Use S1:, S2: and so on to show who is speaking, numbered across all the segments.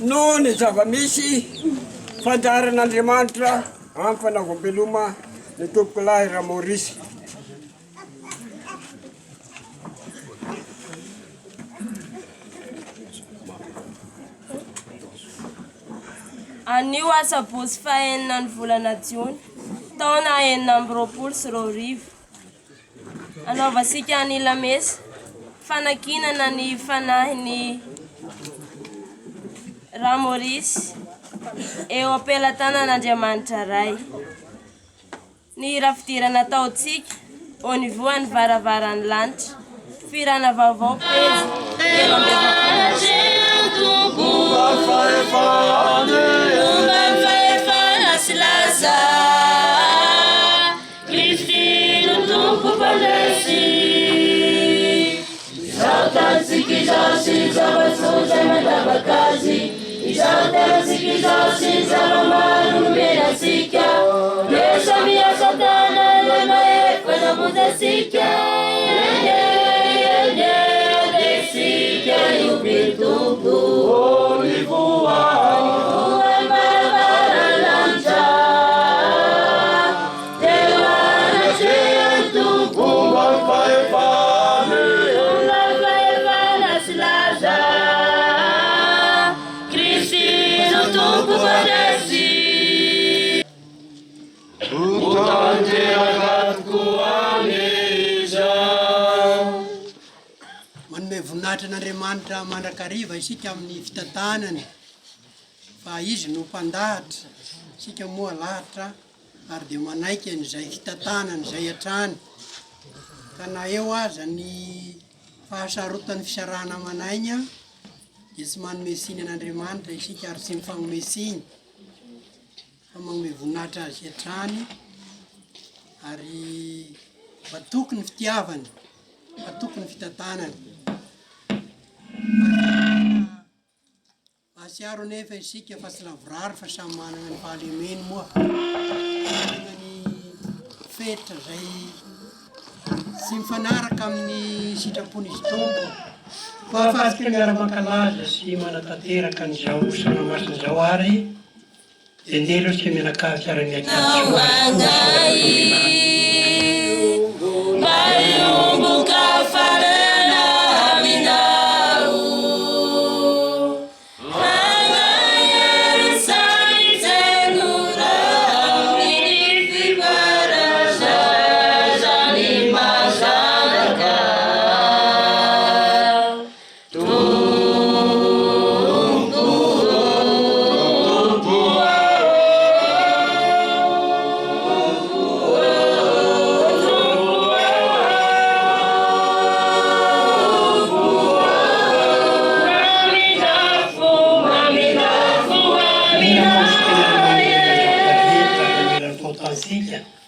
S1: Noho ny zava-misy, fandaharan'Andriamanitra amin'ny fanaovam-beloma ny Tompokolahy Ramorisi.
S2: Anio asabotsy fahenina ny volana jiona, taona 2026. Anaovantsika ny lamesa fanankinana ny fanahin'i Ramorisi eo am-pelatanan'Andriamanitra Ray. Ny hira fidirana ataontsika au niveau an'ny varavaran'ny lanitra. Fihirana vaovao pejy 43. Momba ny fahefana sy laza. Kristy no Tompo mpandresy. Izao tanintsika izao sy ny zava-tsoa izay mandravaka azy, izao tanintsika izao sy ny zava-maro nomena antsika, dia samy hiasa tanana ilay mahefa namonjy antsika. Eny e, eny e, andeha isika hioby ny Tompo. Nivoha ny varavaran'ny lanitra. Teo anatrehan'ny Tompo. Momba ny fahefana. Momba ny fahefana sy laza. Kristy no Tompo mpandresy.
S3: Ho tanteraka tokoa anie izany.
S4: Manome voninahitra an'Andriamanitra mandrakariva isika amin'ny fitantanany fa Izy no mpandahatra, isika moa lahatra ary dia manaiky an'izay fitantanany izay hatrany ka na eo aza ny fahasarotan'ny fisarahana aman'aina dia tsy manome tsiny an'Andriamanitra isika ary tsy mifanome tsiny fa manome voninahitra Azy hatrany ary matoky ny fitiavany. Matoky ny fitantanany. Mahatsiaro anefa isika fa tsy lavorary fa samy manana ny fahalemeny moa. Manana ny fetra izay tsy mifanaraka amin'ny sitrapon'izy Tompo. Koa ahafahantsika miara-mankalaza sy manatanteraka an'izao sorona masina izao ary Dia ndeha aloha isika mianakavy hiara-miaky azy soa ary tonga soa aman-tsara.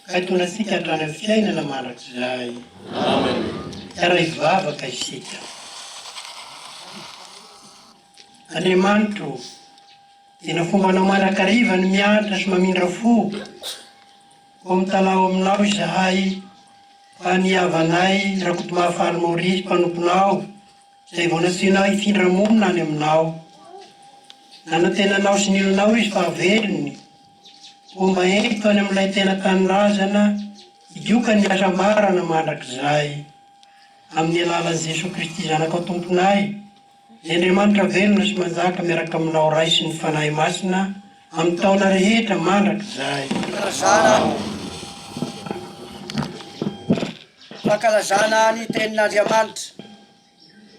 S4: Ka hitondra antsika hatrany amin'ny fiainana mandrakizay. Hiara-hivavaka isika. Andriamanitra ô, tena fombanao mandrakariva ny miantra sy mamindra fo. Koa mitalaho aminao izahay fa ny havanay Rakotomahafaly Maurice mpanomponao izay vao nantsoinao hifindra monina any aminao. Nanantena anao sy nino anao izy fa havelony. Koa mba ento any amin'ilay tena tanindrazana higoka ny hasambarana mandrakizay. Amin'ny alalan'i Jesoa Kristy Zanakao Tomponay, Ilay Andriamanitra velona sy manjaka miaraka aminao Ray sy ny Fanahy Masina amin'ny taona rehetra mandrakizay.
S1: Fankalazana Fankalazana ny Tenin'Andriamanitra.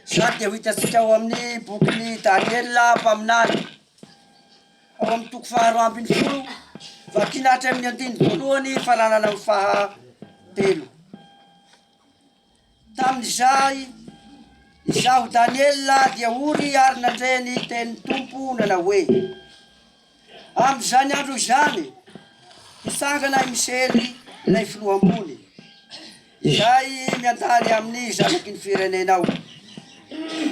S1: Izany dia ho hitantsika ao amin'ny bokin'i Daniela mpaminany. Ao amin'ny toko faharoa ambin'ny folo. Vakina hatramin'ny andininy voalohany faranana amin'ny faha telo. Tamin'izay, izaho Daniela dia ory ary nandre ny tenin'ny Tompo nanao hoe, Amin'izany andro izany, hitsangana i Misely ilay filoha ambony, izay miandany amin'ny zanaky ny firenenao.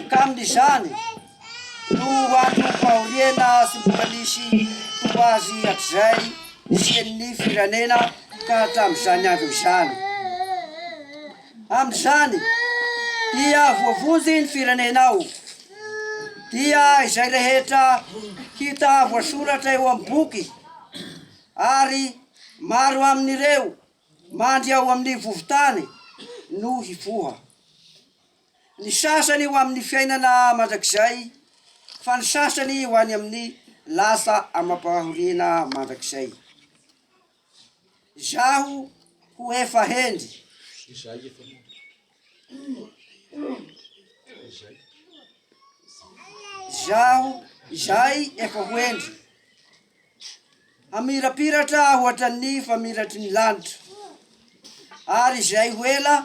S1: Ka amin'izany no ho androm-pahoriana tsy mbola nisy toa azy hatrizay nisian'ny firenena ka hatramin'izany andro izany. Amin'izany dia voavonjy ny firenenao, dia izay rehetra hita voasoratra eo amin'ny boky, ary maro amin'ireo mandry ao amin'ny vovon-tany no hifoha. Ny sasany ho amin'ny fiainana mandrakizay, fa ny sasany ho any amin'ny lasa amam-pahoriana mandrakizay. Izaho ho efa hendry. Izaho izay efa ho hendry. Hamirapiratra hoatran'ny famiratry ny lanitra, ary izay ho ela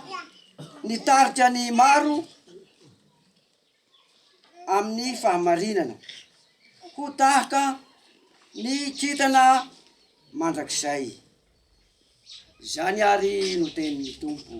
S1: nitarika ny maro amin'ny fahamarinana, ho tahaka ny kintana mandrakizay. Izany àry no tenin'ny Tompo.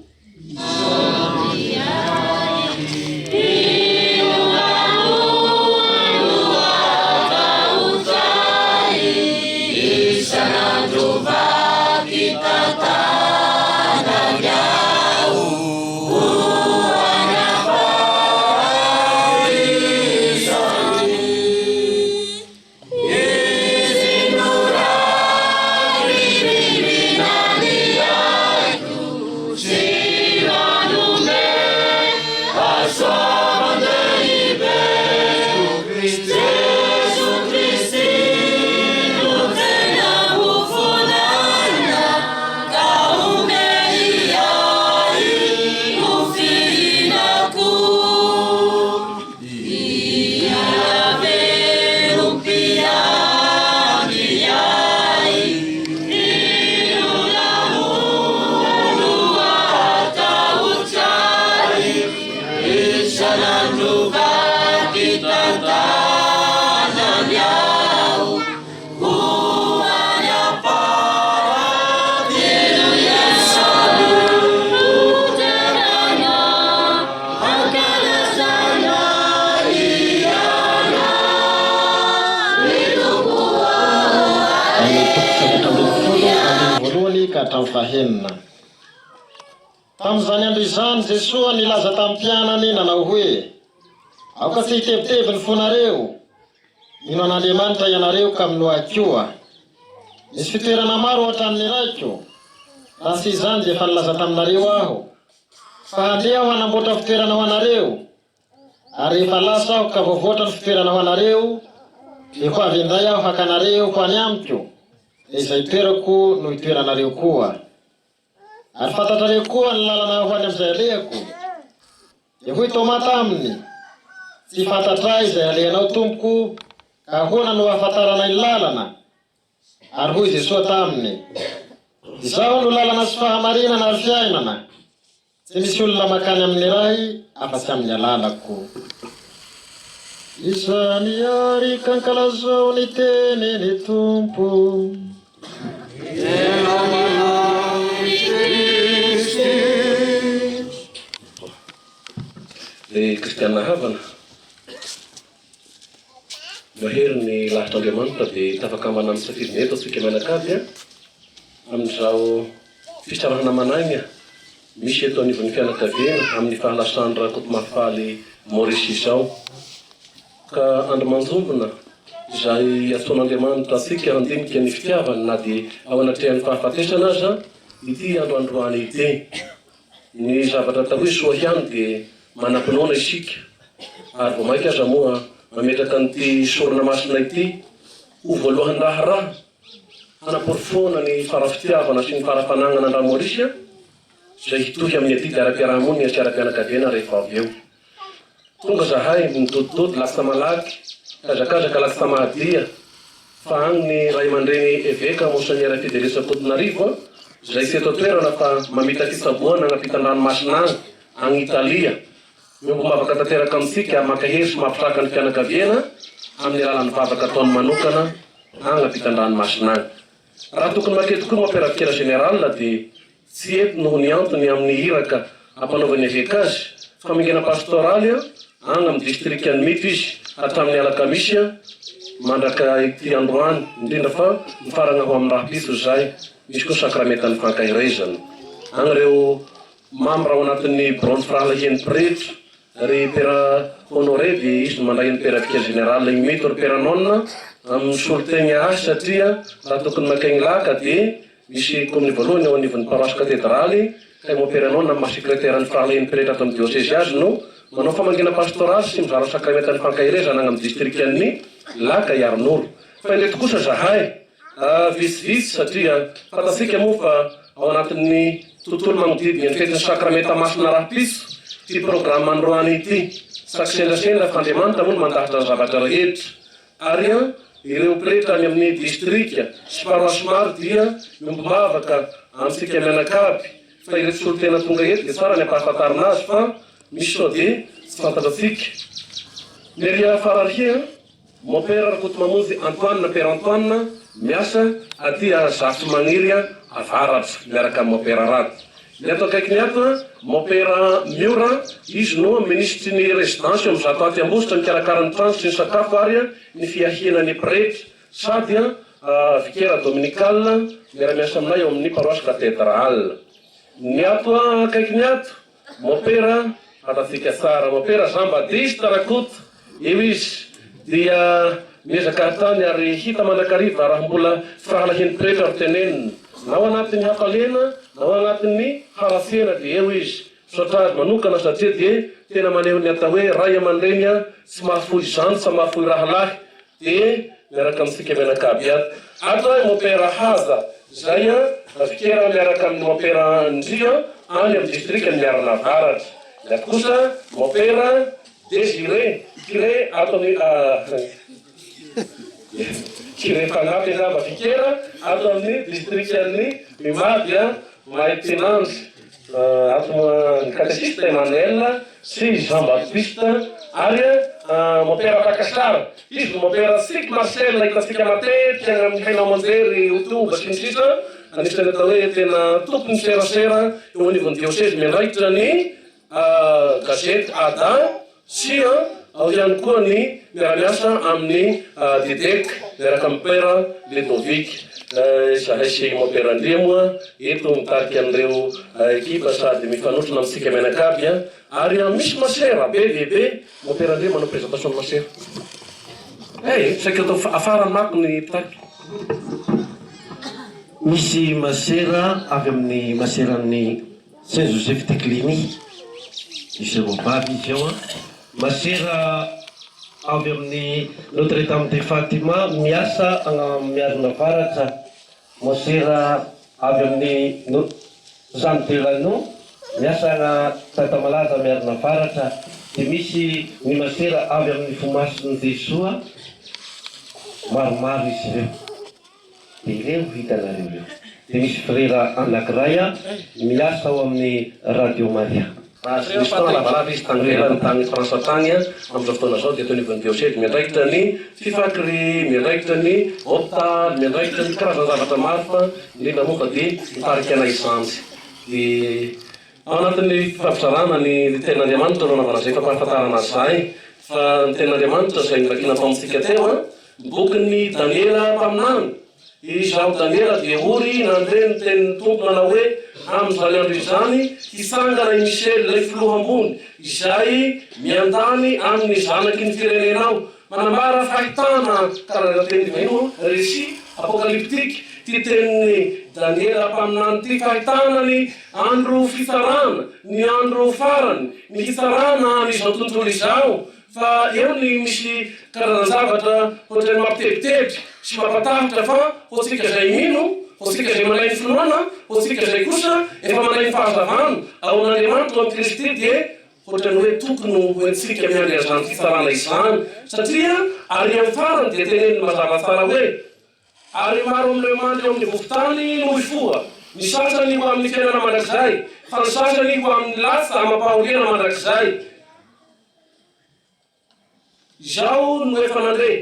S5: Amin'ny toko faha-14 andininy voalohany ka hatramin'ny fahenina. Tamin'izany andro izany Jesoa nilaza tamin'ny mpianany nanao hoe, Aoka tsy hitebiteby ny fonareo, mino an'Andriamanitra ianareo ka minoa Ahy koa. Misy fitoerana maro ao an-tranon'ny Raiko, raha tsy izany dia efa nilaza taminareo Aho, fa handeha Aho hanamboatra fitoerana ho anareo. Ary rehefa lasa Aho ka voavoatra ny fitoerana ho anareo, dia ho avy indray Aho haka anareo ho any amiko, dia izay toerako no hitoeranareo koa. Ary fantatrareo koa ny lalana ho any amin'izay alehako. Dia hoy Toma taminy, Tsy fantatray izay alehanao, Tompoko, ka ahoana no ahafantaranay ny lalana? Ary hoy Jesoa taminy, Izaho no lalana sy fahamarinana ary fiainana. Tsy misy olona mankany amin'ny Ray afa-tsy amin'ny alalako. Izany àry ka ankalazao ny tenin'ny Tompo.
S6: Ry kristiana havana, mahery ny lahatr'Andriamanitra dia tafakambana amin'ny safidiny eto antsika mianakavy amin'izao Fisarahana manainga misy eto anivon'ny fianakaviana amin'ny fahalasan'i Rakotomahafaly Maurice izao. Ka andro manjombona izay iantsoan'Andriamanitra antsika handinika ny fitiavany na dia ao anatrehan'ny fahafatesana aza ity andro androany ity. Ny zavatra atao hoe soa ihany dia manam-pinoana isika ary vao mainka aza moa mametraka an'ity sorona masina ity ho voalohan-draharaha Hanaporofoana ny fara-fitiavana sy ny fara-fanagnana an-dRamaorisy izay hitohy amin'ny adidy ara-piarahamonina sy ara-pianakaviana rehefa avy eo. Tonga zahay, nidodidody lasa malaky, kazakazaka lasa mahadia. Fa agny ny ray aman-dreny Eveka Monseigneur Fidelis Rakotonarivo izay tsy eto an-toerana fa mamita fitsaboana agny ampitan-dranomasina agny, agny Italia. Miombom-bavaka tanteraka amintsika ary mankahery sy mampitraka ny fianakaviana amin'ny alalan'ny vavaka ataony manokana agny ampitan-dranomasina agny. Raha tokony mankety koa Mompera Vikera Général dia Tsy eto noho ny antony amin'ny iraka ampanaovan'ny eveka azy, famingana pastoraly agny amin'ny distrikan'i Mito izy hatramin'ny alakamisy mandraka ity androany, indrindra fa mifaragna ho amin'ny rahampitso izay misy koa sakramentan'ny fankaherezana. Agny ireo mambra ao anatin'ny biraon'ny firahalahian'ny pretra, ry Pera Honoré dia izy no mandray an'i Pera Vicaire Général igny Mito, ry Pera Nonna amin'ny solotegna ahy satria raha tokony mankagny laka dia Misy kaominy voalohany eo anivon'ny paroasy katedraly ka i Mompera Nona amin'ny maha sekreteran'ny firahalahian'ny pretra ato amin'ny diosezy azy no manao famangiana pastoraly sy mizara sakramentan'ny fankaherezana any amin'ny distrikan'ny Laka Iarinoro. Fa indreto kosa zahay vitsivitsy satria fantatsika moa fa ao anatin'ny tontolo magnodidina ny fetin'ny sakramenta masina rahampitso ity programa androany ity. Sa kisendrasendra fa Andriamanitra moa no mandahatra ny zavatra rehetra. Ary an, ireo pretra any amin'ny distrika sy paroasy maro dia miombom-bavaka amintsika mianakavy fa ireto solontena tonga eto dia tsara ny ampahafantarina azy fa misy sao dia tsy fantatratsika. Ny ery Fararihia, Mompera Rakotomamonjy Antoine Père Antoine miasa aty Zafimagniry Avaratra miaraka amin'i Mompera Rado. Ny ato akaikiny ato, Mompera Miora, izy no minisitry ny rezidansy eo amin'ny Zatoaty Ambositra, mikarakara ny trano sy ny sakafo ary ny fiahiana ny pretra, sady vikera dominical miara-miasa aminay ao amin'ny paroasy Cathédrale. Ny ato akaikiny ato, Mompera fantatsika tsara, Mompera Jean Baptiste Rakoto, eo izy dia miezaka hatrany ary hita mandrakariva raha mbola firahalahian'ny pretra ro tenenina, na ao anatin'ny hafaliana na ao anatin'ny haratsiana dia eo izy. Misaotra azy manokana satria dia tena maneho ny atao hoe ray aman-dreny tsy mahafoy zandry tsy mahafoy rahalahy Dia miaraka amintsika mianakavy ato. Ato i Mompera Haja izay vikera miaraka amin'i Mompera Ndria any amin'ny distrikan'i Miarina Avaratra. Ny ato kosa Mompera Désiré, curé ato amin'ny curé mpanampy angamba, vikera ato amin'ny distrikan'i Imady Maitenandry. Ato ny katesista Emmanuel sy Jean Baptiste ary Mompera Mpakasara. Izy no Mompera Tsiky Marcel hitantsika matetika any amin'ny haino aman-jery, youtube sy ny sisa Anisan'ny atao hoe tena tompon'ny serasera eo anivon'ny diosezy miandraikitra ny gazety Ada. Tsia, ao ihany koa ny miara-miasa amin'ny Didec miaraka amin'i Père Ludovic. Izahay sy Mompera Andria moa eto mitarika an'ireo ekipa sady mifanotrona amintsika mianakavy ary misy masera be dia be. Mompera Andria manao présentation ny masera. Hey, saika atao afara manko ny mpitarika.
S7: Misy masera avy amin'ny maseran'ny Saint Joseph de Cluny, misy roavavy izy ao an. Masera avy amin'ny Notre Dame de Fatima miasa agny Miarinavaratra. Masera avy amin'ny No Jeanne de Lanneau miasa agna Tatamalaza Miarinavaratra. Dia misy ny masera avy amin'ny Fo Masin'i Jesoa, maromaro izy ireo. Dia ireo hitanareo ireo. Dia misy frera anakiray miasa ao amin'ny Radio Maria.
S6: Nisy fotoana lavalava izy tany ivelany, tany Frantsa tany, amin'izao fotoana izao dia eto anivon'ny diosezy miandraikitra ny Fifakri, miandraikitra ny hopitaly, miandraikitra ny karazan-javatra maro fa indrindra moa fa dia mitarika anay izany. Dia ao anatin'ny fifampizarana ny tenin'Andriamanitra no anaovana izay fampahafantarana izay fa ny tenin'Andriamanitra izay novakiana tao amintsika teo an, Ny bokin'i Daniela mpaminany, Izaho Daniela dia ory nandre ny tenin'ny Tompo nanao hoe, Amin'izany andro izany, hitsangana i Misely, ilay filoha ambony, izay miandany amin'ny zanaky ny firenenao. Manambara fahitana karazana teny vahiny, récit apocalyptique, ity tenin'i Daniela mpaminany ity, fahitana ny andro fitsarana, ny andro farany, ny hitsarana an'izao tontolo izao, Fa eo ny misy karazan-javatra ohatran'ny mampitebiteby sy mampatahotra fa ho antsika izay mino, ho antsika izay manay ny finoana, ho antsika izay kosa efa manay ny fahazavana ao amin'Andriamanitra ao amin'i Kristy dia ohatran'ny hoe tokony ho entintsika miandry an'izany fitsarana izany satria ary amin'ny farany dia teneniny mazava tsara hoe. Ary maro amin'ireo mandry eo amin'ny vovo-tany no hifoha, ny sasany ho amin'ny fiainana mandrakizay, fa ny sasany ho amin'ny latsa amam-pahoriana mandrakizay. Izao no efa nandre,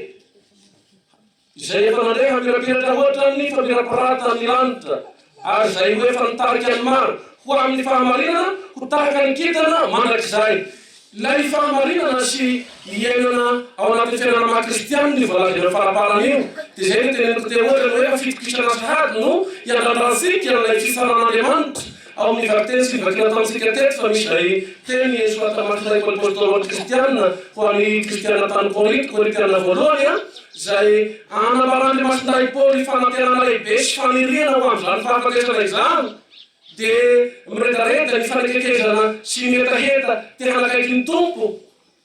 S6: izay efa nandre hamirapiratra hoatra ny famirapiratan'ny lanitra, ary izay ho efa nitarika ny maro ho amin'ny fahamarinana ho tahaka ny kintana mandrakizay. Ilay fahamarinana sy iainana ao anatin'ny fiainana maha kristianina io voalaza eny amin'ny faraparany io, dia izay no teneniko teo ohatra ny hoe efa fitokisana sahady no hiandrandrantsika an'ilay fitsaran'Andriamanitra ao amin'ny vakiteny sy novakiana tamintsika teto fa misy izay teny soratra masina Paoly Apostoly ho an'ny kristianina ho an'ny kristianina tany Korinto, Korintiana voalohany a, izay anambaran'i Masindahy Paoly fanantenana lehibe sy faniriana ho amin'izany fahafatesana izany. Dia miredareda ny fanekekezana sy ny hetaheta te hanakaiky ny Tompo.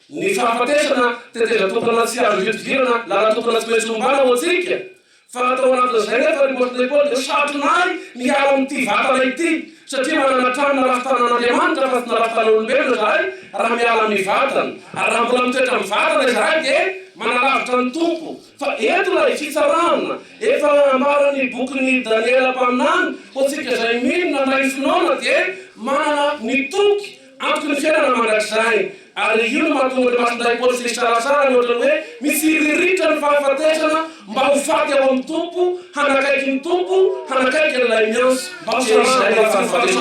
S6: Ny fahafatesana, tetezan-tokana tsy azo ihodivirana, lalan-tokana tsy maintsy ombàna ho antsika. Fa tao anatin'izay nefa ry Mosle Paoly dia satrina ahy ny hiala amin'ity vatana ity, satria manana trano narafi-tanan'Andriamanitra fa tsy narafi-tanan'olombelona izahay raha miala amin'ny vatana. Ary raha mbola mitoetra amin'ny vatana izahay dia manalavitra ny Tompo. Fa eto ilay fitsarana efa ambaran'ny bokin'i Daniela mpaminany ho antsika izay mino nandray ny finoana dia manana ny toky antoky ny fiainana mandrakizay. Ary io no mahatonga ny Masindahy Paoly tsy hisalasala ny ohatran'ny hoe mitsiriritra ny fahafatesana mba ho faty ao amin'ny Tompo, hanakaiky ny Tompo, hanakaiky an'ilay miantso. Mba ho salama, mba tsy ho faty,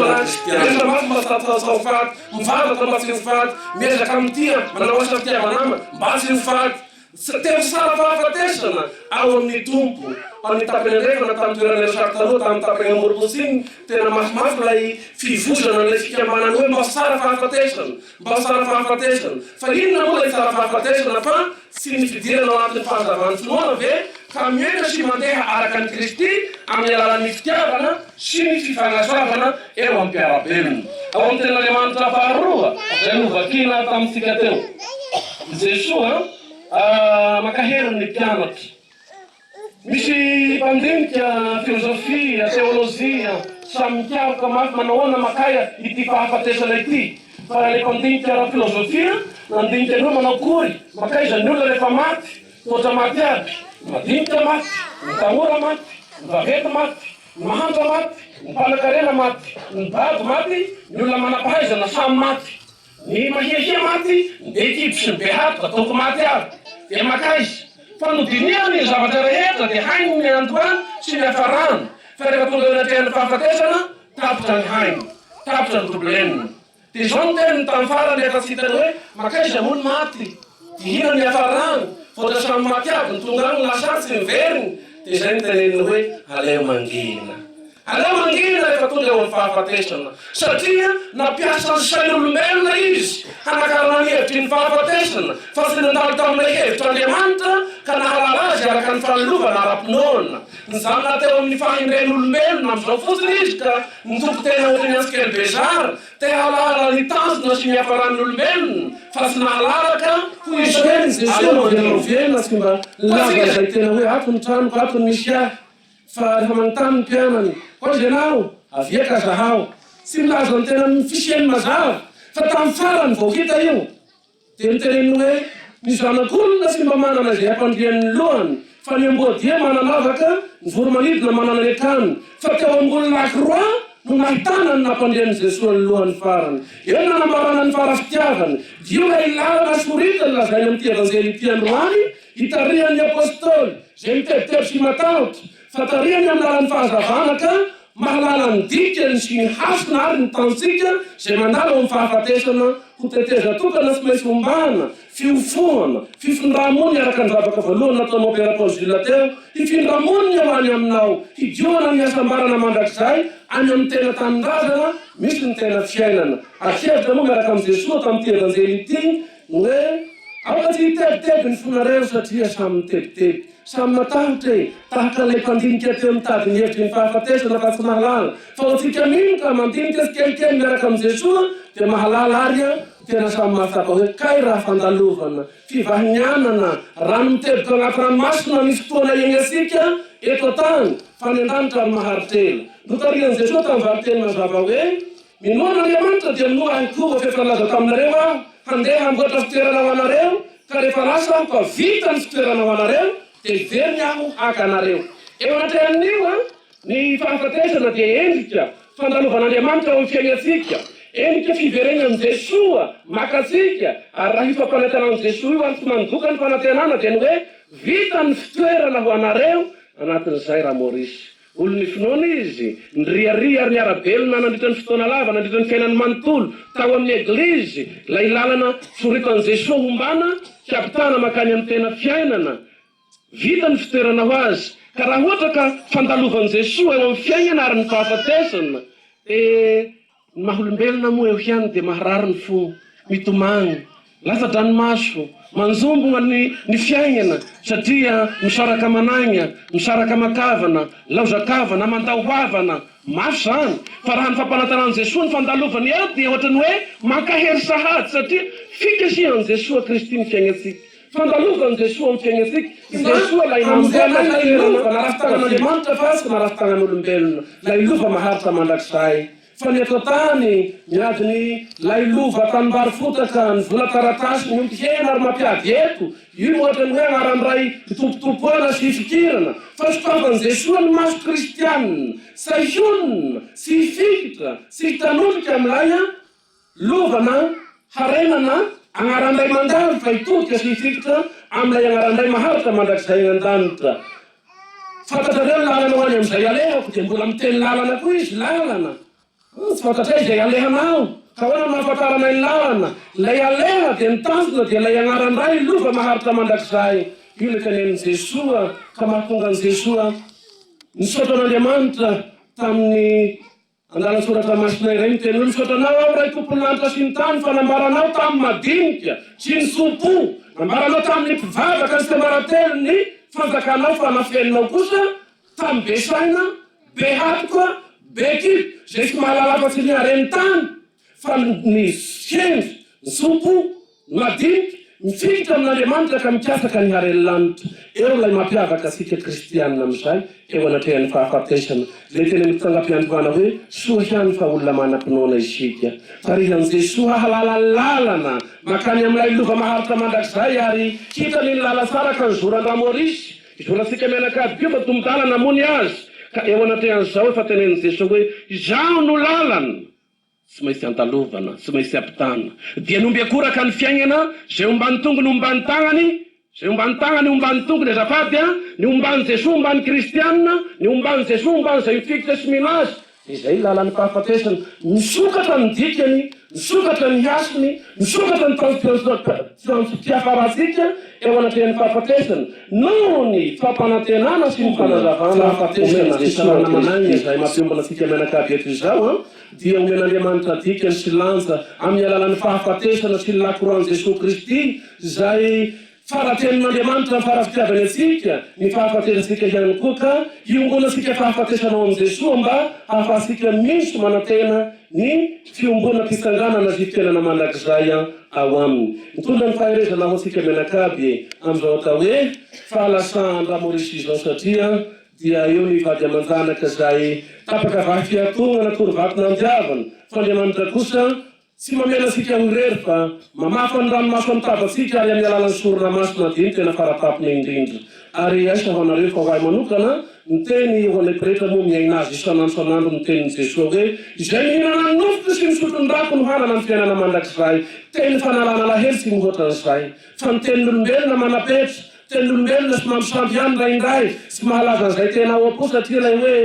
S6: miasa mafy mba tsy ho faty, mivavaka mba tsy ho faty, miezaka mitia, manao asa fitiava-nama mba tsy ho faty. Tsy te ho sara fahafatesana ao amin'ny Tompo. Fa ny tapany andrefana tamin'ny toerana niasako taloha tamin'ny tapany Amorokosiny, tena mafimafy ilay fivozana an'ilay fikambanana hoe mba ho sara fahafatesana, mba ho sara fahafatesana. Fa inona moa ilay sara fahafatesana fa tsy ny fidirana ao anatin'ny fahazavan'ny finoana ve ka miaina sy mandeha araka an'i Kristy amin'ny alalan'ny fitiavana sy ny fifanasoavana eo amin'ny mpiara-belona. Ao amin'ny Tenin'Andriamanitra faharoa izay novakiana tamintsika teo, Jesoa mankahery ny mpianatra. Misy mpandinika filozofia, teolojia, samy mikaroka mafy manahoana makaya ity fahafatesana ity. Fa ilay mpandinika ara-filozofia nandinika ny hoe manao akory makaiza ny olona rehefa maty, toatra maty aby, ny madinika maty, ny tanora maty, ny vaventy maty, Ny mahantra maty, ny mpanan-karena maty, ny bado maty, ny olona manam-pahaizana samy maty, ny mahiahia maty, ny be kibo sy ny be hatoka ataoko maty aby. Dia makaiza? Fa nodinihany ny zavatra rehetra dia hainy ny niandohany sy ny niafarany, fa rehefa tonga eo anatrehan'ny fahafatesana, tapitra ny hainy, tapitra ny double-ny. Dia izao no teniny tamin'ny farany rehefa tsy hitany hoe mankaiza moa ny maty, dia inona ny hiafarany, voatra samy maty aby ny tonga any, ny lasa any tsy miverina, dia izay no teneniny hoe aleo mangina. Aleo mangina rehefa tonga eo amin'ny fahafatesana, satria nampiasa ny sain'olombelona izy hanakarana ny hevitry ny fahafatesana, fa tsy nandalo tamin'ilay hevitr'Andriamanitra ka nahalala azy araka ny fanilovana ara-pinoana. Nijanona teo amin'ny fahendren'olombelona amin'izao fotsiny izy ka nitoky tena ohatran'ny antsikely be zara, te hahalala ny tanjona sy ny hiafaran'ny olombelona fa tsy nahalala ka hoy izy hoe, Aleo mandeha ho velona tsy mba nilaza izay tena hoe ato ny tranoko, ato ny misy ahy. Fa rehefa manontany ny mpianany, Hoy ianao, avia ka zahao. Tsy milaza ny tena fisiany mazava fa tamin'ny farany vao hita io. Dia noteneniny hoe, Ny zanak'olona tsy mba manana izay hampandriany ny lohany, fa ny amboadia manana-lavaka, ny voro-manidina manana ny akany. Fa teo ambony lakroa no nahitana ny nampandrian'i Jesoa ny lohany farany. Eo no nanambarana ny fara-fitiavany. Dia io ilay lalana soritany lazainy amin'ity Evanjely ity androany, hitarihan'ny Apostoly, izay mitebiteby sy matahotra, fa tarihany amin'ny lalan'ny fahazavana ka Mahalala ny dikany sy ny hasina ary ny tantsika izay mandalo amin'ny fahafatesana ho tetezan-tokana tsy maintsy ombana, fiofohana, fifindra-monina araka ny vavaka voalohany nataon'i Mompera Paul Jules teo, hifindra-monina ho any aminao, hidioana ny hasambarana mandrakizay any amin'ny tena tanindrazana misy ny tena fiainana. Ary hevitra moa miaraka amin'i Jesoa tamin'ity Evanjely ity ny hoe, Aoka tsy hitebiteby ny fonareo satria samy mitebiteby. Samy matahotra e! Tahaka ilay mpandinika teo mitady ny hevitry ny fahafatesana fa tsy mahalala. Fa ho antsika mino ka mandinika tsikelikely miaraka amin'i Jesoa dia mahalala ary an! Tena samy mahatsapa hoe kay raha fandalovana, fivahinianana, rano miteboka anaty ranomasina ny fotoana iainantsika eto an-tany fa any an-danitra ary maharitra ela. Notarihan'i Jesoa tamin'ny valinteny mazava hoe, Minoa an'Andriamanitra dia minoa ahy koa fa efa nilaza taminareo aho handeha hamboatra fitoerana ho anareo ka rehefa lasa aho ka vita ny fitoerana ho anareo dia hiverina aho haka anareo. Eo anatrehan'io, ny fahafatesana dia endrika fandalovan'Andriamanitra ao amin'ny fiainantsika, endrika fiverenan'i Jesoa maka antsika, ary raha io fampanantenan'i Jesoa io ary tsy mandoka ny fanantenana dia ny hoe vita ny fitoerana ho anareo anatin'izay Ramorisa. Olon'ny finoana izy, niriaria ary niara-belona nandritra ny fotoana lava nandritra ny fiainany manontolo tao amin'ny Eglizy, ilay lalana soritan'i Jesoa hombana hiampitana mankany amin'ny tena fiainana. Vita ny fitoerana ho azy, ka raha ohatra ka fandalovan'i Jesoa eo amin'ny fiainana ary ny fahafatesana, dia ny maha olombelona moa eo ihany dia maharary ny fo, mitomany, latsa-dranomaso, manjombona ny ny fiainana satria misaraka aman'aigna, misaraka aman-kavana, laozan-kavana, mandao havana. Mafy izany, fa raha ny fampanantenan'i Jesoa ny fandalovany eo dia ohatran'ny hoe mankahery sahady satria fikasihan'i Jesoa Kristy ny fiainantsika. Fandalovan'i Jesoa amin'ny fiainantsika. I Jesoa ilay namboatra ilay lova narafi-tanan'Andriamanitra fa tsy narafi-tanan'olombelona, ilay lova maharitra mandrakizay. Fa ny eto an-tany, miady ny lay lova tanimbary fotaka, ny vola taratasy, miompy hena ary mampiady eto, io no ohatran'ny hoe anaran-dray itompotompoana sy ifikirana. Fa sokafan'i Jesoa ny maso kristianina, tsy hionona, tsy hifikitra, tsy hitanoloka amin'ilay Lova na harena na agnaran-dray mandalo fa hitodika sy hifikitra amin'ilay agnaran-dray maharitra mandrakizay any an-danitra. Fantatrareo ny lalana ho any amin'izay alehako dia mbola miteny lalana koa izy, lalana. Tsy fantatray izay alehanao, ka ahoana no ahafantaranay ny lalana? Ilay aleha dia ny tanjona dia ilay agnaran-dray lova maharitra mandrakizay. Io ilay tenenin'i Jesoa ka mahatonga an'i Jesoa nisaotra an'Andriamanitra tamin'ny Andalan-tsoratra masina iray miteny hoe, Misaotra Anao aho, Ray Tompon'ny lanitra sy ny tany, fa nambaranao tamin'ny madinika sy ny tso-po, nambaranao tamin'ny mpivavaka ny tsiambaratelon'ny fanjakanao, fa nafeninao kosa tamin'ny be saina, be hatoka, be kibo, izay tsy mahalala afa-tsy ny haren'ny tany, fa ny hendry, ny tso-po, Ny madinika, mifikitra amin'Andriamanitra ka mikatsaka ny haren'ny lanitra. Eo ilay mampiavaka antsika kristianina amin'izay, eo anatrehan'ny fahafatesana. Ilay tenin'ny mpitangam-piandohana hoe, Soa ihany fa olona manam-pinoana isika. Tarihan'i Jesoa hahalala ny lalana mankany amin'ilay lova maharitra mandrakizay ary hitany ny lalantsara ka nizoran-dRamorisy. Hizorantsika mianakavy koa fa tompon-dalana moa ny azy. Ka eo anatrehan'izao efa tenenin'i Jesoa hoe, Izaho no lalana. Tsy maintsy andalovana, tsy maintsy ampitana. Dia ny omby akoraka ny fiainana, izay omban'ny tongony omban'ny tagnany, izay omban'ny tagnany omban'ny tongony azafady a, ny omban'i Jesoa omban'ny kristiana, ny omban'i Jesoa omban'izay mifikitra sy mino Azy, dia izay ny lalan'ny fahafatesana. Misokatra ny dikany, misokatra ny hasiny, misokatra ny tanjom-piafarantsika eo anatrehan'ny fahafatesana, noho ny fampanantenana sy ny fanazavana omen'i Jesoa Kristy. Izay mampiombona antsika mianakavy eto izao an. dia omen'Andriamanitra dikany sy lanja amin'ny alalan'ny fahafatesana sy ny lakroan'i Jesoa Kristy izay fara-tenin'Andriamanitra ny fara-fitiavany antsika, ny fahafatesantsika ihany koa ka hiombonantsika fahafatesana ao amin'i Jesoa mba hahafahantsika mino sy manantena ny fiombonam-pitsanganana sy fiainana mandrakizay ao Aminy. Mitondra ny faherezana ho antsika mianakavy amin'izao atao hoe fahalasan-dRamorisy izao satria Dia eo ny vady aman-janaka izay tapaka vaky fiatoana torovato nandiavana, fa Andriamanitra kosa tsy mamela antsika ho irery fa mamafa ny ranomaso amin'ny tavantsika ary amin'ny alalan'ny sorona masina dia ny tena faratampony indrindra. Ary aiza ho anareo fa ho ahy manokana, ny teny ho anay pretra moa miaina azy isan'andro isan'andro ny tenin'i Jesoa hoe, Izay mihinana ny nofoko sy misotro ny rako no hanana ny fiainana mandrakizay. Teny fanalana alahelo tsy mihoatra an'izay. Fa ny tenin'olombelona manapetra, Tenin'olombelona sy mampisamby ihany indraindray, tsy mahalaza an'izay tena ao am-po satria ilay hoe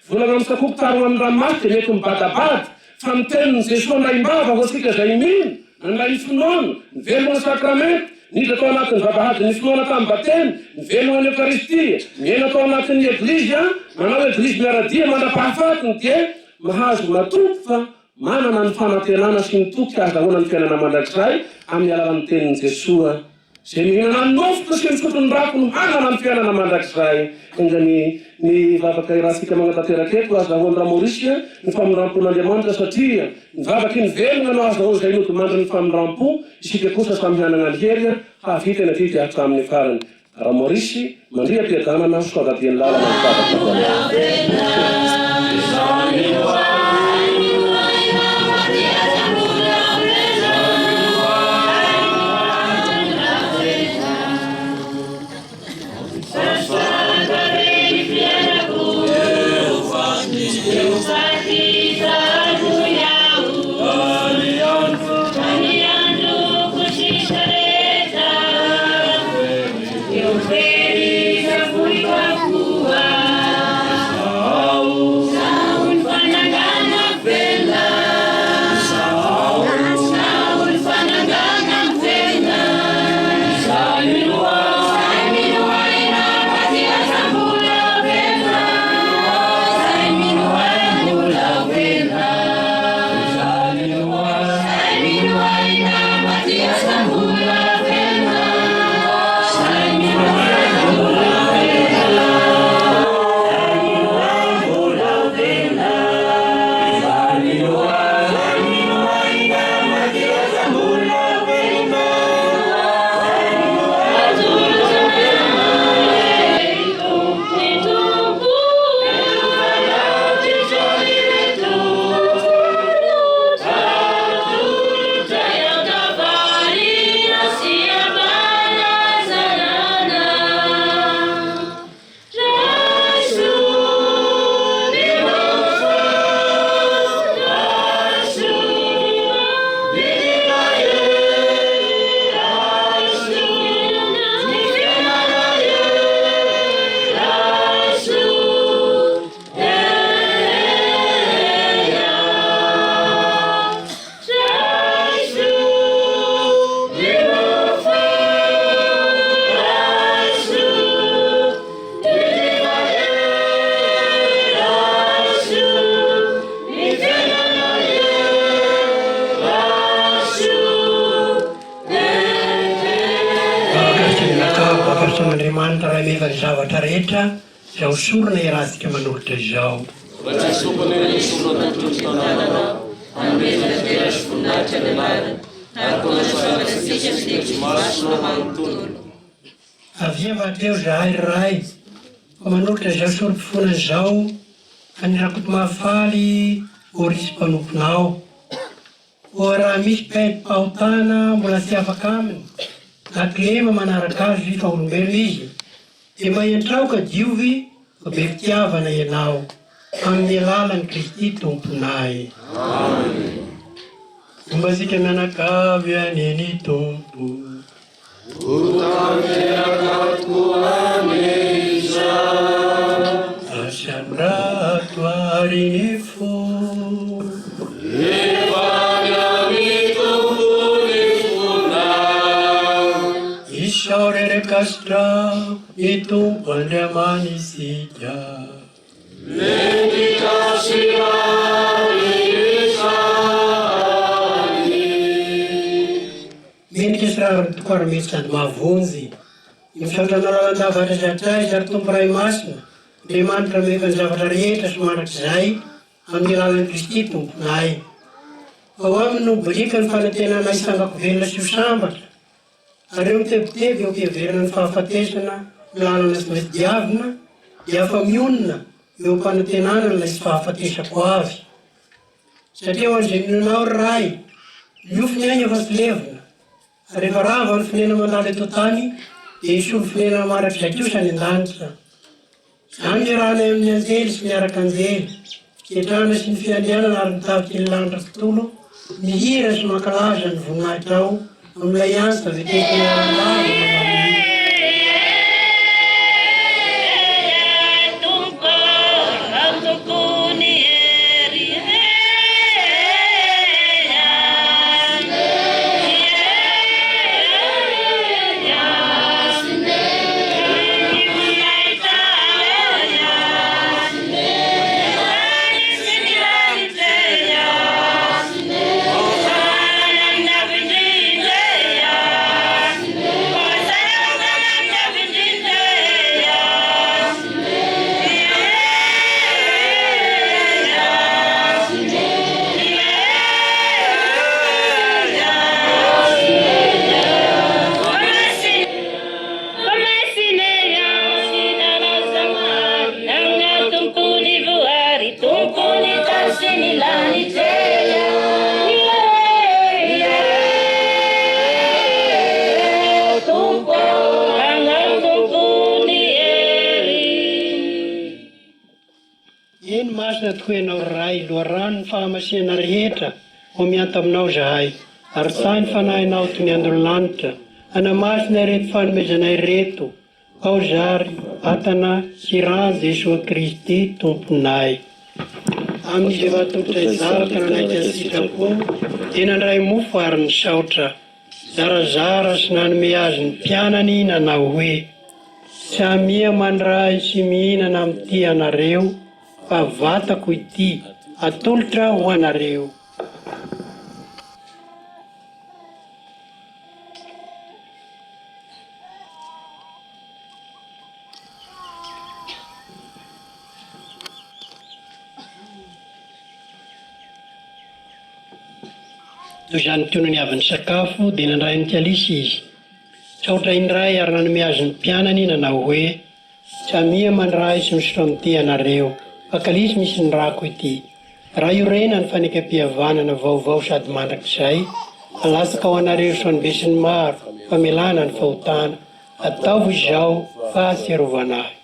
S6: volana misakoky tarogna amin'ny ranomaso dia mety mibadabada, fa ny tenin'i Jesoa ndraimbava ho antsika izay mino, nandray ny finoana, nivelogna ny sakramenta, niditra tao anatin'ny vavahadin'ny finoana tamin'ny batemy, nivelogna ny Eokaristia, miaina tao anatin'ny Eglizy, manao Eglizy miara-dia mandra-pahafatiny dia mahazo matoky fa manana ny fanantenana sy ny toky hahazahoana ny fiainana mandrakizay amin'ny alalan'ny tenin'i Jesoa. Izay mihinana ny nofoko sy misotro ny rako no hanana ny fiainana mandrakizay. Enga anie ny vavaka iarahantsika magnatanteraka eto hahazahoan'i Ramorisia ny famindrampon'Andriamanitra satria ny vavaky ny velona no ahazahoan'izay nodimandry ny famindrampo, isika kosa samy hanana ny hery hahavita ny adidy hatramin'ny farany. Ramorisy, mandria am-piadanana, soavadia ny lalana ny vavaka ataonao.
S4: rehetra izao sorona iarahantsika manolotra izao.
S3: Mba tsy hisompana eo ny sorona atolotry ny tananao, hanomezana dera sy voninahitra ny anarany, ary koa hanasoavana antsika sy ny Eglizy masina manontolo.
S4: Avia mba hatreo izahay ry Ray, fa manolotra izao sorom-pifonana izao an'i Rakotomahafaly Maurice mpanomponao. Koa raha misy paimpahotana mbola tsy afaka aminy, na kilema manaraka azy fa olombelona izy, dia mba iantrao ka diovy fa be fitiavana ianao, amin'ny alalan'i Kristy Tomponay.
S3: Amen.
S4: Homba antsika mianakavy anie ny Tompo.
S3: Ho tanteraka tokoa anie izany.
S4: Asandrato àry ny fo.
S3: Efa any amin'ny Tompo ny fonay.
S4: Isaory ry Castro, ny Tompo Andriamanitsika.
S3: Mendrika sy rariny izany.
S4: Mendrika sy rariny tokoa ary mety sady mahavonjy. Ny misaotra Anao lalandava hatraiza hatraiza ry Tompo Ray Masina, Andriamanitra mahefa ny zavatra rehetra sy mandrakizay, amin'ny alalan'i Kristy Tomponay. Fa ho Aminy no boriaka ny fanantenanay hisangako velona sy ho sambatra, ary ireo mitebiteby eo am-piheverana ny fahafatesana ny lalana tsy maintsy diavina dia afa-mionona eo am-panantenana an'ilay tsy fahafatesako avy. Satria ho an'izay mino Anao, ry Ray, miofo ny aina fa tsy levona, ary rehefa rava ny fonenana mandalo eto an-tany, dia hisolo fonenana mandrakizay kosa any an-danitra. Izany no iarahanay amin'ny anjely sy ny arkanjely, fiketrahana sy ny fiandrianana ary ny tafiky ny lanitra tontolo, mihira sy mankalaza ny voninahitrao amin'ilay antsa vetesina lalandava manao hoe. Eny, masina tokoa Ianao, ry Ray, loharanon'ny fahamasinana rehetra, ho mianta aminao izahay, ary sahy ny Fanahinao toy ny andon'ny lanitra, hanamasina ireto fanomezana ireto, ao zary vatana sy rà Jesoa Kristy Tomponay. Amin'izy efa atolotra hizara ka nanaiky an-tsitrapo, dia nandray mofo ary nisaotra, zarazara sy nanome azy ny mpianany nanao hoe, Samia mandray sy mihinana amin'ity ianareo, fa vatako ity, atolotra ho anareo. Toy izany koa nony avy nisakafo, dia nandray ny kalisy izy, nisaotra indray ary nanome azy ny mpianany, nanao hoe, Samia mandray sy misotro amin'ity ianareo, fa kalisy misy ny rako ity. Ra iorenan'ny fanekempihavanana vaovao sady mandrakizay, alatsaka ho anareo sy ho an'ny besinimaro, famelana ny fahotana. Ataovy izao fahatsiarovana ahy.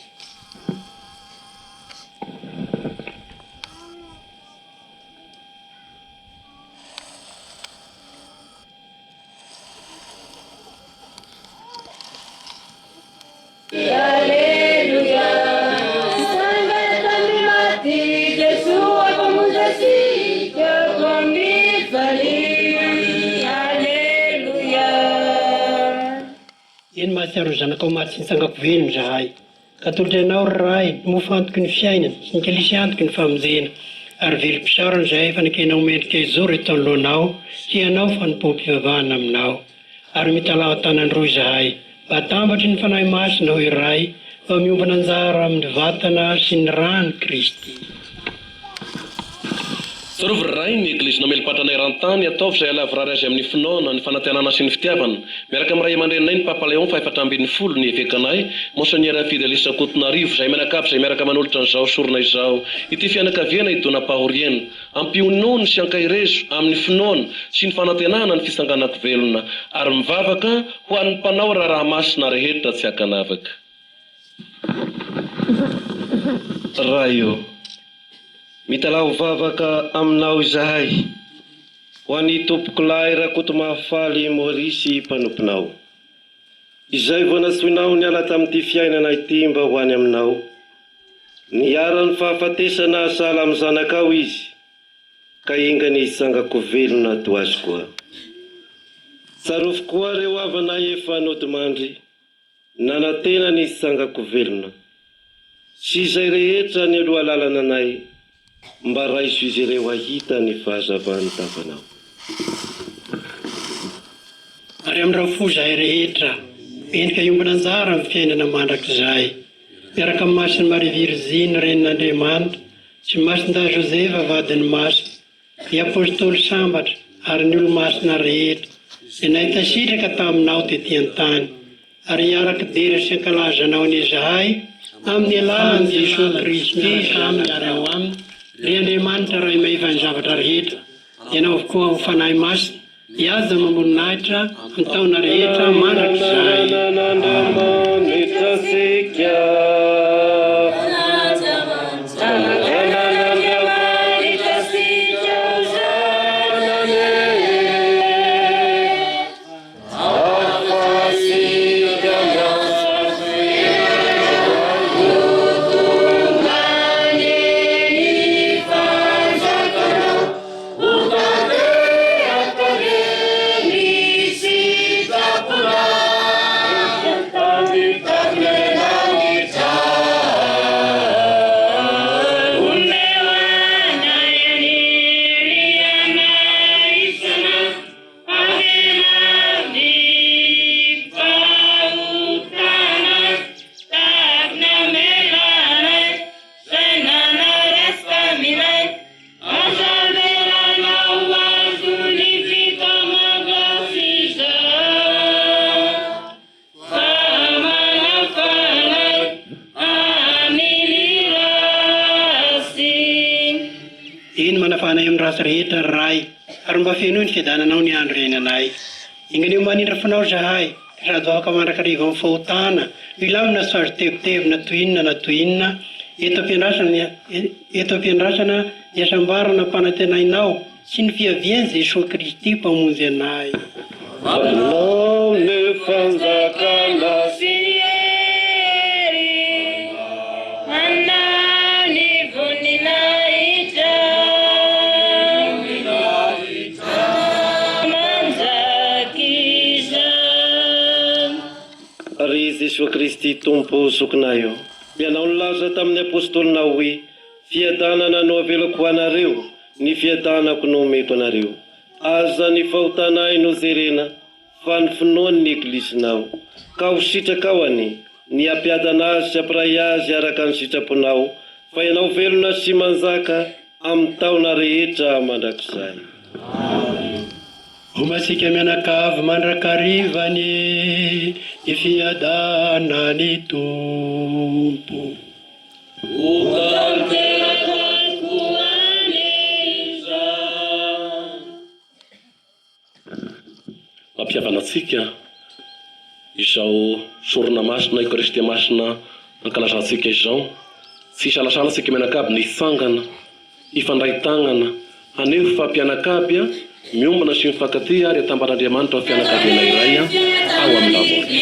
S4: Eny mahatsiaro ny zanakao maty sy nitsangako velona izahay. Ka atolotray Anao, ry Ray, ny mofo antoky ny fiainana sy ny kalisy antoky ny famonjena, ary velom-pisaorana izahay fa nekenao mendrika hijoro eto anoloanao sy hanao fanompoam-pivavahana Aminao. Ary mitalaho an-tanan-droa izahay, mba hatambatry ny Fanahy Masina ho iray. Fa miombona anjara amin'ny vatana sy ny ran'i Kristy.
S6: Tsarovy ry Ray, ny Eglizinao mieli-patrana eran-tany, ataovy izay hahalavorary azy amin'ny finoana, ny fanantenana sy ny fitiavana. Miaraka amin'ny ray aman-dreninay, ny Papa Léon faha-14, ny Evekanay, Monseigneur Fidelis Rakotonarivo, izahay mianakavy izay miaraka manolotra an'izao sorona izao, ity fianakaviana idonam-pahoriana. Ampionony sy ankaherezo amin'ny finoana sy ny fanantenana ny fitsanganan-ko velona, ary mivavaka ho an'ny mpanao raharaha masina rehetra tsy ankanavaka.
S7: Ray ô, mitalaho vavaka Aminao izahay, ho an'i Tompokolahy Rakotomahafaly Maurice mpanomponao, izay vao nantsoinao niala tamin'ity fiainana ity mba ho any Aminao. Niharan'ny fahafatesana sahala amin'ny zanakao izy, ka enga anie hitsangako velona toa azy koa. Tsarovy koa ireo havanay efa nodimandry, nanantena ny hitsangako velona, sy izay rehetra nialoha lalana anay, mba raiso izy ireo hahita ny fahazavan'ny tavanao.
S4: Ary amindrao fo izahay rehetra, mendrika hiombona anjara amin'ny fiainana mandrakizay. Miaraka amin'i Masin'i Maria Virjiny Renin'Andriamanitra sy Masindahy Josefa vadiny masina, ny Apôstôly sambatra ary ny olomasina rehetra izay nahita sitraka taminao tety an-tany, ary hiara-kidera sy hankalaza Anao anie izahay amin'ny alalan'i Jesoa Kristy miaraka Aminy ary ao Aminy, ry Andriamanitra Ray mahefa ny zavatra rehetra, Ianao avokoa ho Fanahy Masina, Hihaja amam-boninahitra amin'ny taona rehetra mandrakizay. Eny, manafaha anay amin'ny ratsy rehetra, ry Ray, ary mba fenoy ny fiadananao ny andro iainanay. Enga anie ho manindra fonao izahay, ka sady ho afaka mandrakariva amin'ny fahotana, no hilamina sy azo tebitebina toy inona na toy inona, eto am-piandrasana, eto am-piandrasana ny hasambarana ampanantenainao sy ny fiavian'i Jesoa Kristy Mpamonjy anay.
S7: Anao ny fanjakana.
S2: Sy ny hery, anao ny voninahitra. Mandrakizay.
S7: Ry Jesoa Kristy Tompo zokinay ô, Ianao nilaza tamin'ny Apostolinao hoe, Fiadanana no avelako ho anareo, ny fiadanako no omeko anareo. Aza ny fahotanay no jerena, fa ny finoan'ny Eglizinao. Ka ho sitrakao anie, ny hampiadana azy sy hampiray azy araka ny sitraponao, fa Ianao velona sy manjaka amin'ny taona rehetra mandrakizay.
S4: Amen. Homantsika mianakavy mandrakariva anie ny fiadanan'ny Tompo.
S2: Ho tanteraka tokoa anie izany.
S6: Mampihavana antsika izao Sorona Masina, Eokaristia Masina ankalazantsika izao. Tsy hisalasala isika mianakavy ny hitsangana, hifandray tagnana, haneho fa mpianakavy miombona sy mifankatia ary atambaran'Andriamanitra ho fianakaviana iray ao amin'ny Lamôry.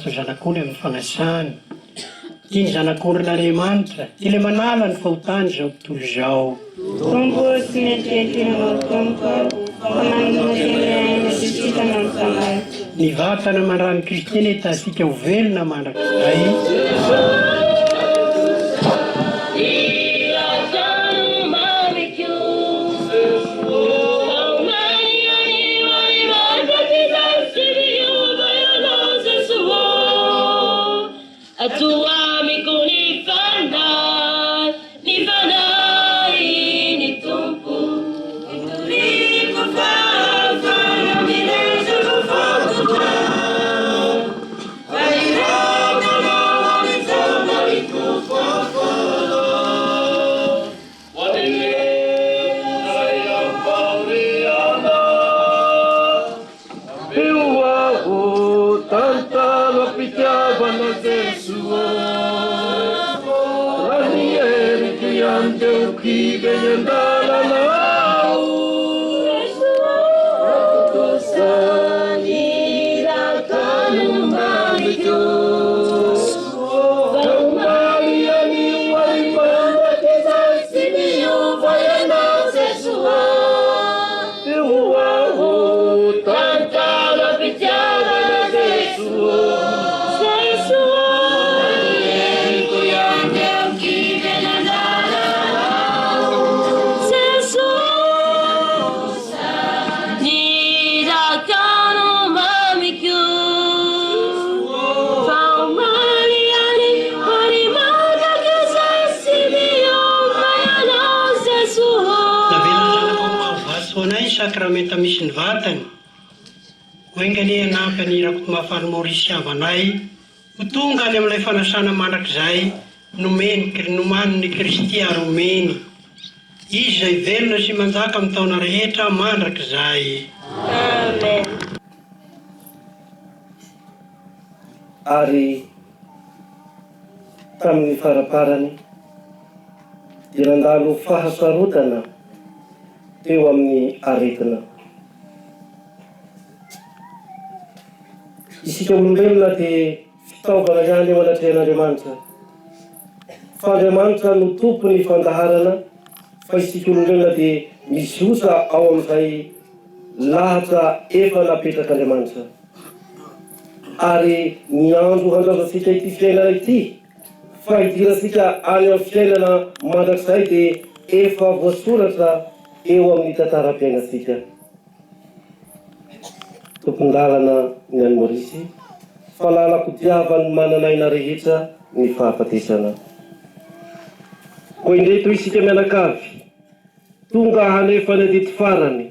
S4: miantso ny Zanak'ondry amin'ny fanasany. Ity ny Zanak'ondrin'Andriamanitra, ity ilay manala ny fahotan'izao tontolo izao.
S2: Tompo ô, tsy mendrika hidiranao Tompo aho, fa manome tena aina sy sitrana ny fanahiko.
S4: Ny vatana aman-dran'i Kristy anie hitantsika ho velona mandrakizay.
S7: Eo aho tantano am-pitiavana Jesoa Raha ny heriko ihany dia ho kivy eny an-dalana aho Rakotosa ny rakano mamiko Fa omaly anio ary mandrakizay tsy miova ianao Jesoa Eo aho tantaram-pitiavana Jesoa Jesoa Heriko ihany dia ho kivy eny an-dalana aho
S2: Jesoa Ny rakano mamiko Fa omaly ihany ary mandrakizay tsy miova ianao Jesoa
S4: Navelan'ny zanakao mba ho vatsy ho anay ny sakramenta misy ny vatany. Koa enga anie hanampy an'i Rakotomahafaly Maurice havanay ho tonga any amin'ilay fanasana mandrakizay nomeny, nomanin'i Kristy ary omeny. Izy izay velona sy manjaka amin'ny taona rehetra mandrakizay.
S2: Amen.
S7: Ary tamin'ny faraparany dia nandalo fahasarotana teo amin'ny aretina. Isika olombelona dia fitaovana ihany eo anatrehan'Andriamanitra. Fa Andriamanitra no tompon'ny fandaharana fa isika olombelona dia mizotra ao amin'izay lahatra efa napetrak'Andriamanitra. Ary ny andro handrasantsika ity fiainana ity fa hidirantsika any amin'ny fiainana mandrakizay dia efa voasoratra eo amin'ny tantaram-piainantsika. Tompon-dalana ny any Maorisy fa lalan-kodiavan'ny manan'aina rehetra ny fahafatesana. Koa indreto isika mianakavy tonga hanefa ny adidy farany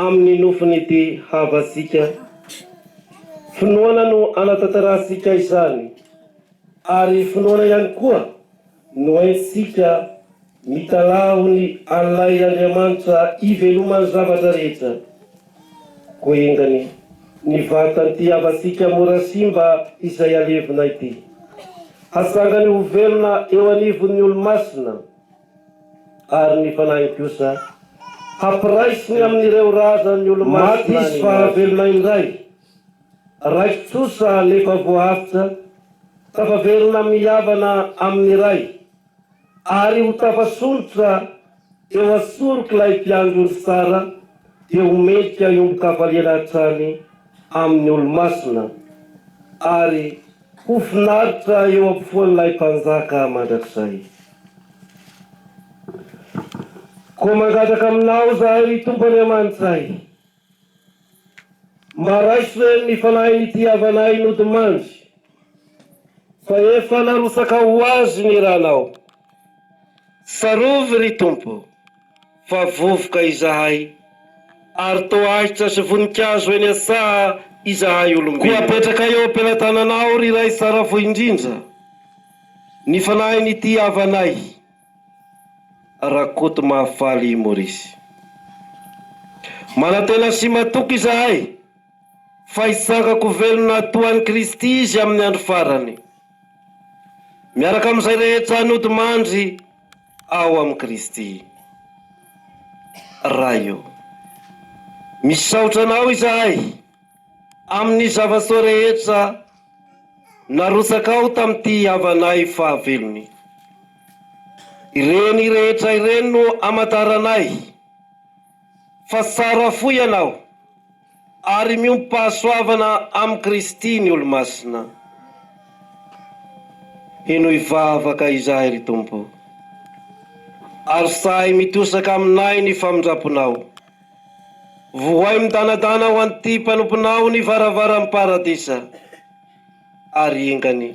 S7: amin'ny nofin'ity havantsika. Finoana no anatanterahantsika izany ary finoana ihany koa no haintsika mitalaho ny an'ilay Andriamanitra iveloman'ny zavatra rehetra. Koa enganie ny vatan'ity havantsika mora simba izay alevina ity, hatsangany ho velona eo anivon'ny olo-masina. Ary ny fanahiny kosa hampiraisiny amin'ireo razan'ny olo-masina Maty izy fa velona indray, raiki-trosa nefa voaavotra, tafaverina mihavana amin'ny Ray, ary ho tafasondrotra eo an-tsorok'ilay Mpiandry ondry tsara, dia ho mendrika hiombon-kafaliana hatrany amin'ny olo-masina, ary Ho finaritra eo ampofoan'ilay Mpanjaka mandrakizay. Koa mangataka aminao izahay, ry Tompo Andriamanitray, mba raiso re ny fanahin'ity havanay nodimandry, fa efa narotsaka ho azy ny ranao. Tsarovy, ry Tompo, fa vovoka izahay, ary toa ahitra sy voninkazo eny an-tsaha izahay olombelona. Koa apetraka eo am-pelatananao, ry Ray tsara fo indrindra, ny fanahin'ity havanay, Rakotomahafaly Maurice. Manantena sy matoky izahay fa hitsangako velona toa an'i Kristy izy amin'ny andro farany, miaraka amin'izay rehetra nodimandry ao amin'i Kristy. Ray ô, misaotra Anao izahay amin'ny zava-tsoa rehetra. Narotsakao tamin'ity havanay fahavelony. Ireny rehetra ireny no amantaranay fa tsara fo Ianao ary miombom-pahasoavana amin'i Kristy ny olo-masina. Henoy vavaka izahay, ry Tompo, ary sahy mitosaka aminay ny famindram-ponao. Vohay midanadana ho an'ity mpanomponao ny varavaran'ny paradisa, ary enganie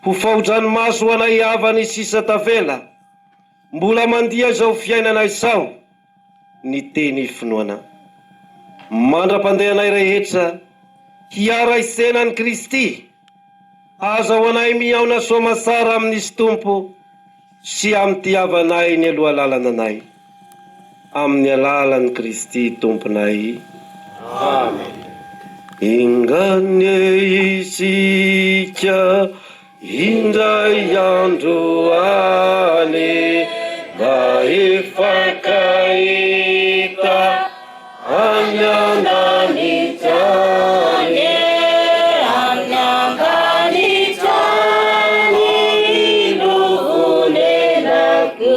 S7: ho faho-dranomaso ho anay havany sisa tavela mbola mandia izao fiainana izao ny teny finoana. Mandra-pandehanay rehetra hiara-hisena an'i Kristy, hahazahoanay mihaona soamasara amin'Izy Tompo sy amin'ity havanay nialoha lalana anay, amin'ny alalan'i Kristy Tomponay. Amen. Enga anie isika indray andro any mba hifankahita any an-danitra any.
S2: Any an-danitra any no honenako.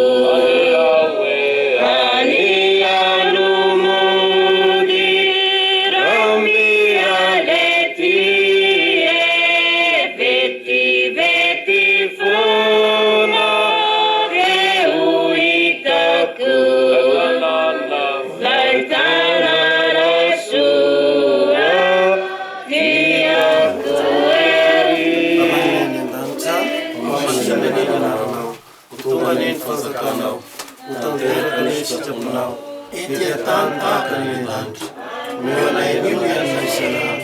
S2: Any no mody raha miala ety e, vetivety foana dia ho hitako. Lay tanàna soa tiako ery.
S8: Rainay any an-danitra, ho masina anie ny anaranao, ho tonga anie ny fanjakanao, ho tanteraka anie ny sitraponao, ety an-tany tahaka ny any an-danitra. Omeo anay anio ny haninay isan'andro,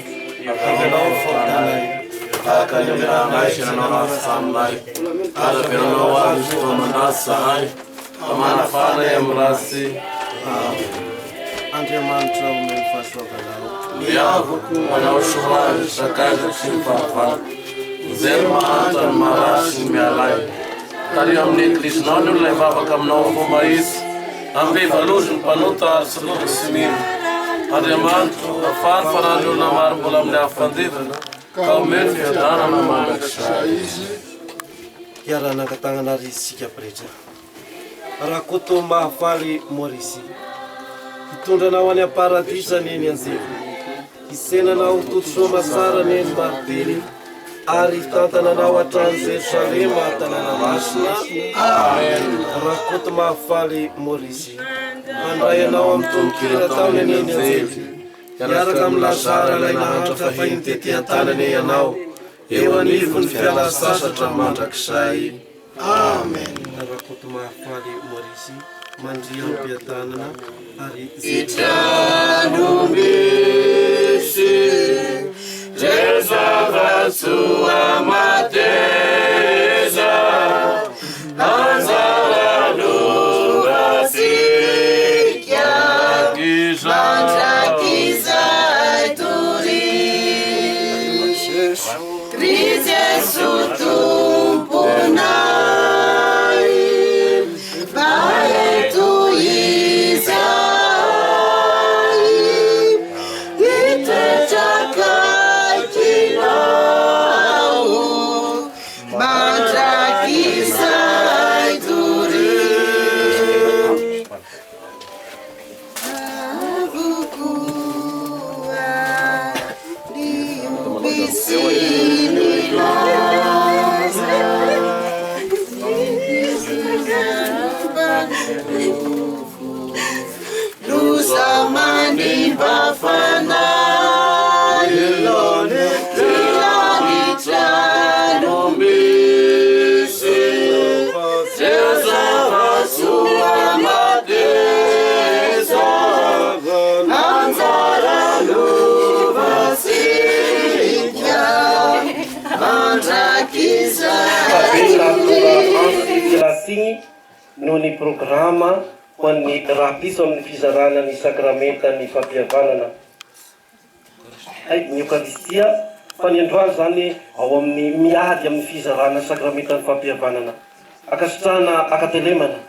S8: avelao ny fahotanay, tahaka ny amelanay izay nanao ratsy taminay, ary avelanao avy izay aman-dratsy izahay, Fa manafana ahy amin'ny ratsy. Amen.
S9: Andriamanitra omeo ny fahasoavanao.
S8: Ny havako manao soa ny sakaizako sy ny fahavaloko, Izay ny mahantra, ny marary sy ny mialay. Tariho amin'ny Eglizinao ny olona hivavaka aminao amin'ny fomba mahitsy. Ampivalozo ny mpanota ary soloky sy mino. Andriamanitro, afaho ny fanahin'ny olona maro mbola amin'ny afo fandevana, ka omeo ny fiadanana mandrakizay.
S7: Hiara-hanangan-tagnana ary isika pretra. Rakoto Mahafaly Maurice. Hitondra anao any am-paradisa anie ny anjely. Hitsena anao ho tody soamantsara anie ny martiry ary hitantana anao hatrany Jerosalema tanàna masina. Amen. Rakoto Mahafaly Maurice. Handray anao amin'ny tononkira ataony anie ny anjely. Hiaraka amin'i Lazara ilay nahantra fahiny tety an-tany anie ianao. Eo anivon'ny fialan-tsasatra mandrakizay. Amen. Rakotomahafaly Maurice, mandria am-piadanana ary
S2: Trano misy reo zava-tsoa mateza anjara lovantsika mandrakizay doria. Ry Jeso Tomponay, mba ento izahay hitoetra akaikinao mandrakizay doria. Loza manimba fanahy Ilany trano misy Ireo zava-tsoa mateza Anjara lovantsika mandrakizay.
S7: Filatigny noho ny programa ho an'ny rahampitso amin'ny fizarana ny sakramentan'ny fampihavanana, hay, ny Eokaristia, fa ny androany izany ao amin'ny miady amin'ny fizarana sakramentan'ny fampihavanana. Ankasitrahana ankatelemana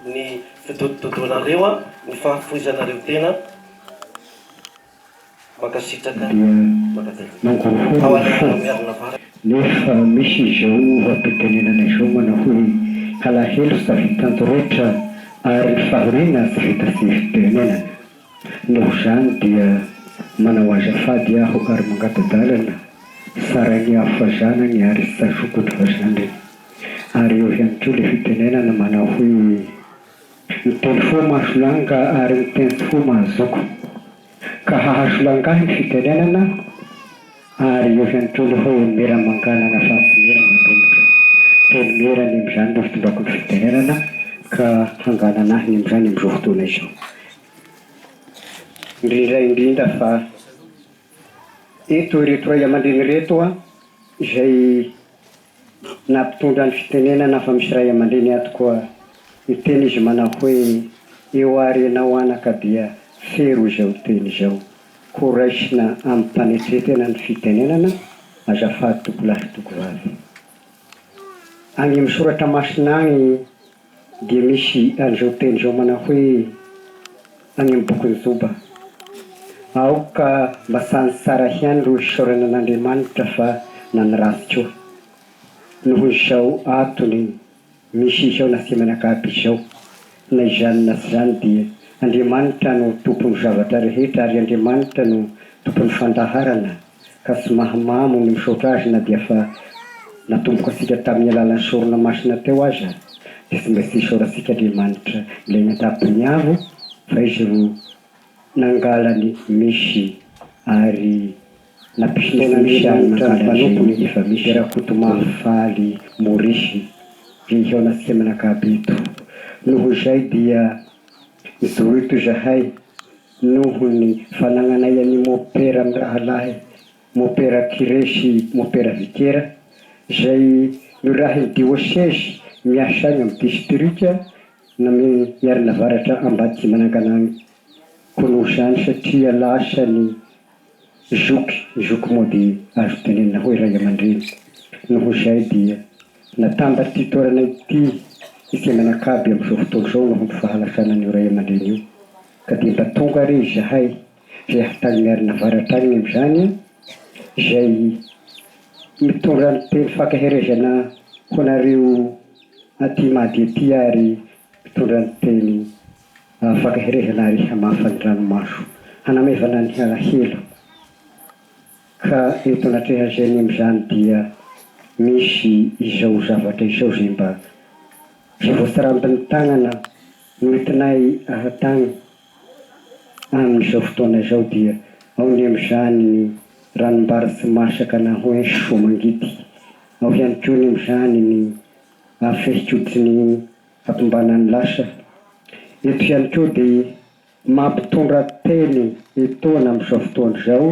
S7: ny fidodododoanareo, ny fahafoizanareo tena. Mankasitraka.
S10: Dia
S7: Mankatelina.
S10: mangorohoro ny fo. Nefa misy izao oha-pitenenana izao manao hoe, Alahelo tsy vita an-toretra ary ny fahoriana tsy vita tsy fitenenana. Noho izany dia manao azafady aho ary mangata-dalana, tsarain'ny avo fa zanany ary tsazokony fa zandriny. Ary eo ihany koa ilay fitenenana manao hoe, Miteny fo mahasolanga ary miteny tsy fo mahazoko. Ka hahasolanga ahy ny fitenenana ary eo ihany koa ilay hoe mera manganana fa tsy mera mandromotra. Teny mera ny amin'izany no fitondrako ny fitenenana ka hanganana ahy ny amin'izany amin'izao fotoana izao. Indrindra indrindra fa eto ireto ray aman-dreny ireto izay Nampitondra ny fitenenana fa misy ray aman-dreny ato koa miteny izy manao hoe eo ary ianao anaka dia fero izao teny izao koa raisina amim-panetretena ny fitenenana azafady tompolahy sy tompovavy. Any amin'ny soratra masina agny dia misy an'izao teny izao manao hoe any amin'ny bokin'i Joba, Aoka mba samy tsara ihany ro hisaorana an'Andriamanitra fa na ny ratsy koa. Noho izao atony misy izao na tsy manakapy izao. Na izany na tsy izany dia Andriamanitra no tompon'ny zavatra rehetra ary Andriamanitra no tompon'ny fandaharana ka tsy mahamamo ny misaotra Azy na dia fa natomboka antsika tamin'ny alalan'ny sorona masina teo aza dia tsy maintsy isaorantsika Andriamanitra ilay an-tampony avo fa Izy ro nangalany misy ary nampisy ny misy ary nangalany mpanompony efa misy Rakotomahafaly Maurice izay hihaonantsika mianakavy eto noho izay dia mijoro eto izahay noho ny fanagnanay an'i Mopera mirahalahy, Mopera Curé sy Mopera Vikera, izay norahin'ny Diosezy miasa agny amin'ny Distrika na Miarinavaratra Ambadiky Manangana agny. Koa noho izany satria lasa ny zoky, ny zoky moa dia azo tenenina hoe ray aman-dreny, noho izay dia natambatr'ity toerana ity ity Manakaby amin'izao fotoana izao noho ny fahalasanan'io ray aman-dreny io. Ka dia mba tonga re izahay izay hahatany Miarinavaratra agne amin'izany izay mitondra ny teny fankaherezana ho anareo aty Mady aty ary mitondra ny teny fankaherezana ary hamafa ny ranomaso hanamaivana ny alahelo. Ka eto anatrehan'izay ny amin'izany dia misy izao zavatra izao izay mba izay voatsirambin'ny tagnana Noentinay ahatany amin'izao fotoana izao dia ao ny amin'izany ny ranombary tsy masaka na hoe soa-mangidy, ao ihany koa ny amin'izany ny fehikoditry ny fampiombana ny lasa. Eto ihany koa dia mampitondra teny etoana amin'izao fotoana izao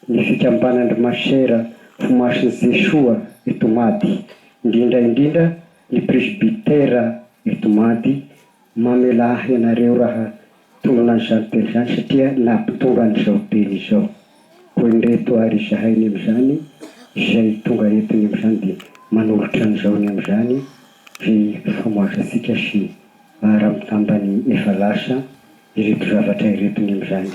S10: ny fikambanan-dry Masera Fomasin'i Jesoa eto Mady, indrindra indrindra ny Presbytera eto Mady, mamelà ahy ianareo raha tolona an'izany teny izany satria nampitondra an'izao teny izao. Koa indreto ary izahay ny amin'izany, izay tonga eto ny amin'izany dia manolotra an'izao ny amin'izany, izay famoazantsika sy ara-mitambany efa lasa ireto zavatra ireto ny amin'izany.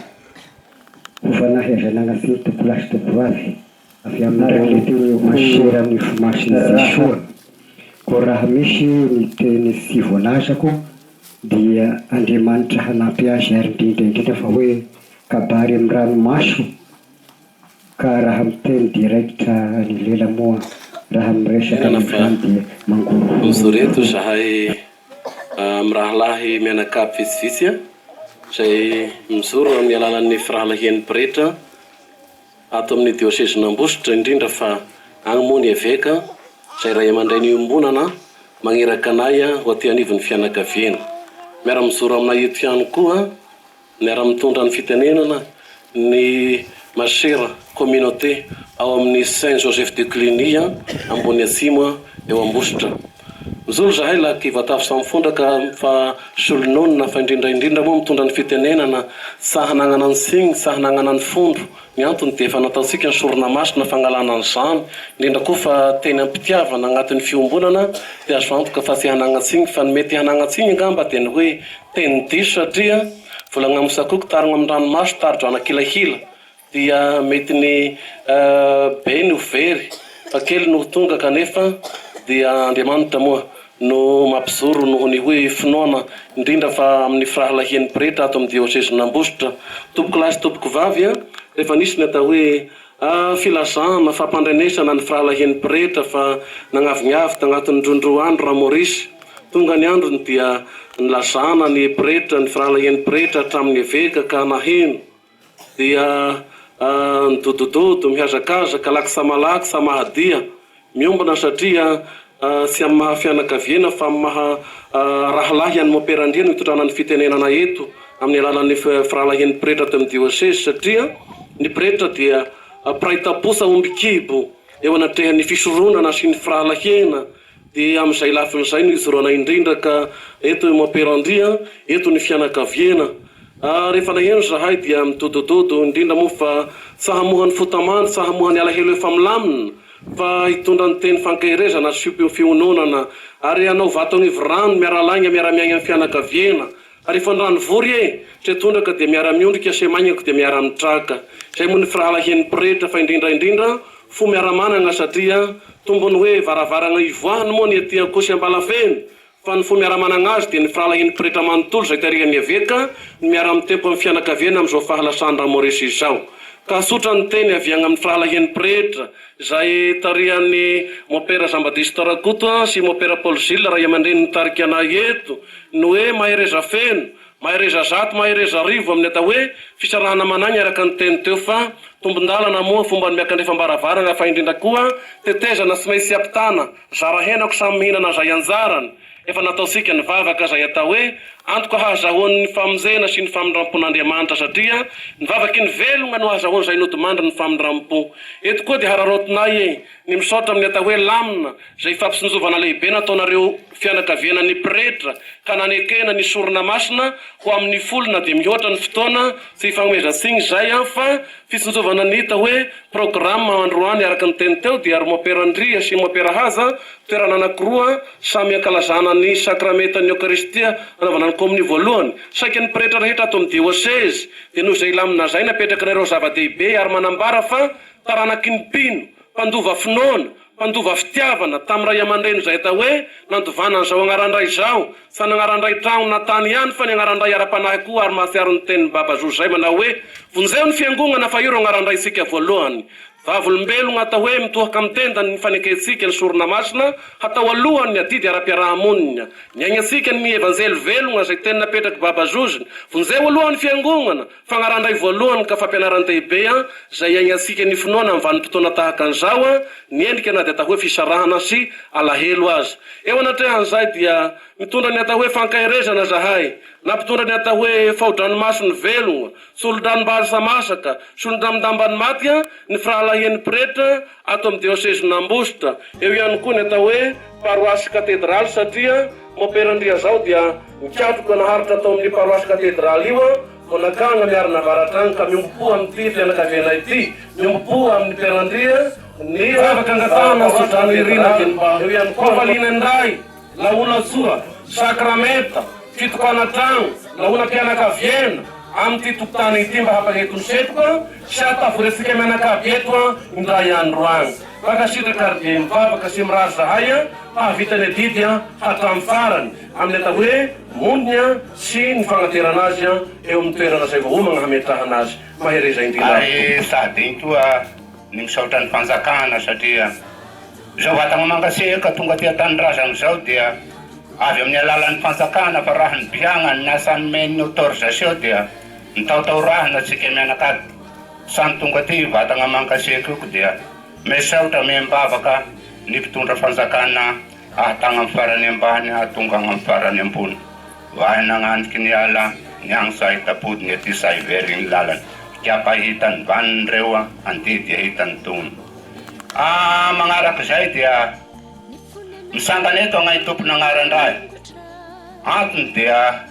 S10: Ho fanahy aza nagnatsiny tompolahy sy tompovavy avy amin'ireo masera ny fomasin'i Jesoa. Koa raha misy ny teny tsy voalazako dia Andriamanitra hanampy azy ary indrindra indrindra fa hoe kabary amin'ny ranomaso ka raha miteny dia raikitra ny lela moa raha miresaka
S6: Marina fa
S10: amin'izany dia mangorohoro ny
S6: mijoro eto
S10: fo.
S6: izahay mirahalahy mianakavy vitsivitsy izay mijoro amin'ny alalan'ny firahalahian'ny pretra ato amin'ny diosezin'Ambositra indrindra fa agny moa ny eveka izay ray aman-dreny iombonana magniraka anay ho aty anivon'ny fianakaviana. Miara-mijoro aminay eto ihany koa Miara-mitondra ny fitenenana ny masera communauté ao amin'ny Saint Joseph de Cluny ambony atsimo eo Ambositra. Mijoro izahay laky voatavo samy fondraka fa solononina fa indrindra indrindra moa mitondra ny fitenenana tsa hanagnana ny tsigny tsa hanagnana ny fondro ny antony dia efa nataontsika ny sorona masina fangalana an'izany indrindra koa fa teny am-pitiavana agnatin'ny fiombonana dia azo antoka fa tsy hanagna-tsigny fa ny mety hanagna-tsigny angamba dia ny hoe Teny diso satria volagna misakoky tarogno amin-dranomaso tari-drano an-kilahila. Dia mety ny be no very fa kely no ho tonga kanefa dia Andriamanitra moa no mampijoro noho ny hoe finoana indrindra fa amin'ny firahalahian'ny pretra ato amin'ny diosezin'Ambositra. Tompokolahy sy tompokovavy a, rehefa nisy ny atao hoe filazana, fampandrenesana ny firahalahian'ny pretra fa nagnavignavy tagnatin'ny rondroa andro Ramôrisy, tonga ny androny dia nilazana ny pretra, ny firahalahian'ny pretra hatramin'ny eveka ka naheno. Dia midodododo, mihazakazaka, laksa malaksa, mahadia, miombona satria tsy amin'ny maha fianakaviana fa amin'ny maha rahalahy an'i Mompera Andria no itondrana ny fitenenana eto amin'ny alalan'ny firahalahian'ny pretra ato amin'ny diosezy satria ny pretra dia mpiray tamposa omby kibo eo anatrehan'ny fisoronana sy ny firahalahiana Dia amin'izay lafiny izay no ijoroana indrindra ka eto i Mompera Andria, eto ny fianakaviana. Rehefa naheno izahay dia midodododo, indrindra moa fa tsy hamoha ny fota-mandry, tsy hamoha ny alahelo efa milamina, fa hitondra ny teny fankaherezana sy fiononana, ary hanao vato agnivo rano, miara-lainga, miara-miaigna amin'ny fianakaviana. Ary efa ndrano vory e! Tre tondraka dia miara miondrika se magnako dia miara mitraka. Zay moa ny firahalahian'ny pretra fa indrindra indrindra fo miara managna satria tombony hoe varavaragna ivoahany moa ny aty Ankoa sy Ambalafeno fa ny fo miara managna azy dia ny firahalahian'ny pretra manontolo izay tarihan'ny eveka no miara mitempo amin'ny fianakaviana amin'izao fahalasan-dRamorisy izao. Ka tsotra ny teny avy agny amin'ny firahalahian'ny pretra izay tarihan'i Mompera Jean Baptiste Rakoto sy Mompera Paul Gilles ray aman-dreny nitarika anay eto Ny hoe mahereza feno, mahereza zato, mahereza arivo amin'ny atao hoe fisarahana manaigna araka ny teny teo fa tombon-dalana moa fomban'ny miakandrefam-baravaragna fa indrindra koa tetezana tsy maintsy ampitana, zara henako samy mihinana zay anjarany, efa nataontsika ny vavaka zay atao hoe antoka hahazahoany ny famonjena sy ny famindrampon'Andriamanitra satria ny vavaky ny velogna no ahazahoan'izay nodimandry ny famindrampo. Eto koa dia hararaotinay e ny misaotra amin'ny atao hoe lamina izay fampitsinjovana lehibe nataonareo fianakaviana ny pretra ka nanekena ny sorona masina ho amin'ny folo na dia mihoatra ny fotoana, tsy ifagnomezan-tsigny izay an fa fitsinjovana ny hita hoe programme androany araka ny teny teo dia ry Mopera Andria sy Mopera Haja toerana anakiroa samy ankalazana ny sakramentan'ny Eokaristia anaovana ny komonio voalohany saika ny pretra rehetra ato amin'ny diosezy dia noho izay lamina izay napetrakinareo zava-dehibe ary manambara fa taranaky ny mpino mpandova finoana Mpandova fitiavana, tamin'ny ray aman-dreny izay atao hoe nandovana an'izao agnaran-dray izao, tsy ny agnaran-dray tragno na tany ihany fa ny agnaran-dray ara-panahy koa ary mahatsiaro ny tenin'i Baba Zo izay manao hoe vonjeo ny fiangonana fa io ro agnaran-draintsika voalohany. Vavolombelogna atao hoe mitohaka amin'ny tendany ny fanekentsika ny sorona masina hatao alohan'ny adidy ara-piaraha-monina. Niaignantsika ny Evanjely velogna izay teny napetrak'i Baba Zoziny, vonjeo aloha ny fiangonana, Fagnaran-dray voalohany ka fampianaran-dehibe an izay iaingantsika ny finoana amin'ny vanim-potoana tahaka an'izao an, ny endrika na dia atao hoe fisarahana sy alahelo aza. Eo anatrehan'izay dia mitondra ny atao hoe fankaherezana zahay, nampitondra ny atao hoe fao-dranomaso ny velogno, solon-dranom-balsa masaka, solon-dramon-damban'ny maty an, ny firahalahian'ny pretra ato amin'ny diosezin'Ambositra. Eo ihany koa ny atao hoe paroasy katedraly satria Mompera Andriazao dia nikatroka naharitra tao amin'io paroasy katedraly io vao nankany Miarinavaratra agny ka miombom-po amin'ity fianakaviana ity, miombom-po amin'i Père Andria ny vavaka angatahana ny tsodrano irina dia mba eo ihany koa hafaliana indray, laonan-tsoa, sakramenta, fitokanan-tragno, laonam-pianakaviana amin'ity tokotany ity mba hampaheto ny setroka sy hahatavory antsika mianakavy eto indray andro agny. Mankasitraka ary dia mivavaka sy mirary zahay hahavita ny adidy hatramin'ny farany amin'ny atao hoe monina sy ny fagnaterana azy eo amin'ny toerana izay voaomagna hametrahana azy. Mahereza indrindra ary
S11: Ary
S6: tompoko.
S11: sady iny koa ny misaotra ny fanjakana satria izao vatagna mangatsiaka tonga aty an-tanindrazagna izao dia avy amin'ny alalan'ny fanjakana fa raha ny biagna ny asa nomeny autorisation dia mitaotaorahana antsika mianakavy Samy tonga aty vatagna mankasiaka io ko dia misaotra miambavaka ny mpitondra fanjakana ahatagna am farany ambany ahatonga agny am farany ambony vahy nagnaniky ny ala ny agny sahy tapody ny aty sahy very ny lalana hikapa ahita ny vaniny reo andidy ahita ny tony ah magnarak'izay dia misangana eto agnay tompon'agnaran-dray antony dia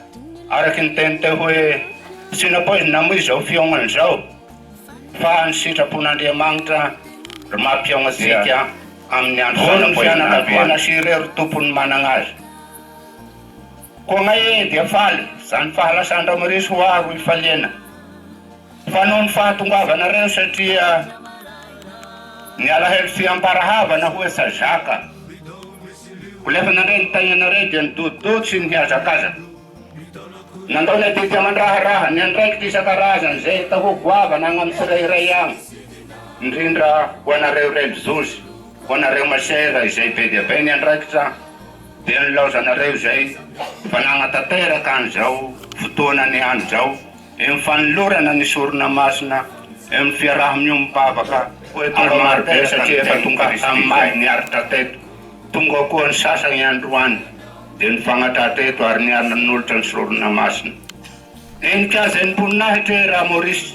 S11: Araky ny teny teo hoe tsy napoizina moa izao fihaonana izao fa ny sitrapon'Andriamanitra ry mampihaona antsika amin'ny andro Hoy ny fianakaviana sy ireo ry tompony managna azy. Koa gnay e dia faly zany fahalasan-dRamorisy ho ahy ro ifaliana. Fa noho ny fahatongavanareo satria ny alahelo sy amparahavana hoy sa zaka. Ho lefa nandre ny tainanareo dia nidodododo sy nihazakazaka. Nandao ny adidy aman-draharaha, ny andraikitra isan-karazany izay hita ho goavana agny amin'ny tsirairay agny, indrindra ho anareo relijiozy, ho anareo masera izay be dia be ny andraikitra dia nilaozanareo izay fa nagnatanteraka an'izao fotoana niany izao eo amin'ny fanolorana ny sorona masina eo amin'ny fiaraha-miombom-bavaka ary marobe satria efa tonga tamin'ny niaritra teto, tonga koa ny sasany androany dia nifagnatra teto ary niara-nanolotra ny sorona masina. Henika azy enim-boninahitra e Ra-Maurice,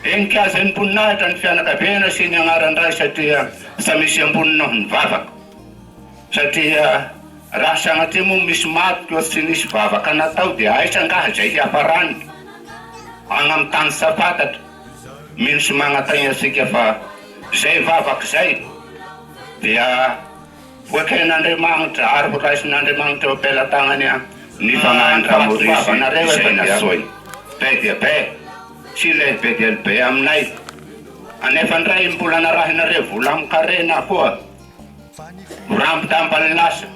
S11: henika azy enim-boninahitra ny fianakaviana sy ny agnaran-dray satria samy misy ambony noho ny vavaka. Satria raha sanatria moa misy maty koa tsy nisy vavaka natao dia aiza angaha izay hiafarany? Agny amin'ny tany tsy fantatra. Mino sy magnantena isika fa izay vavaka izay dia ho eken'Andriamanitra ary ho raisin'Andriamanitra eo am-pelatagnany ny fagnahin-dRamorisy izay natsoiny. Be dia be sy lehibe dia lehibe aminay. Anefa indray mbola narahinareo vola amin-karena koa. Rambitamban'ny lasa.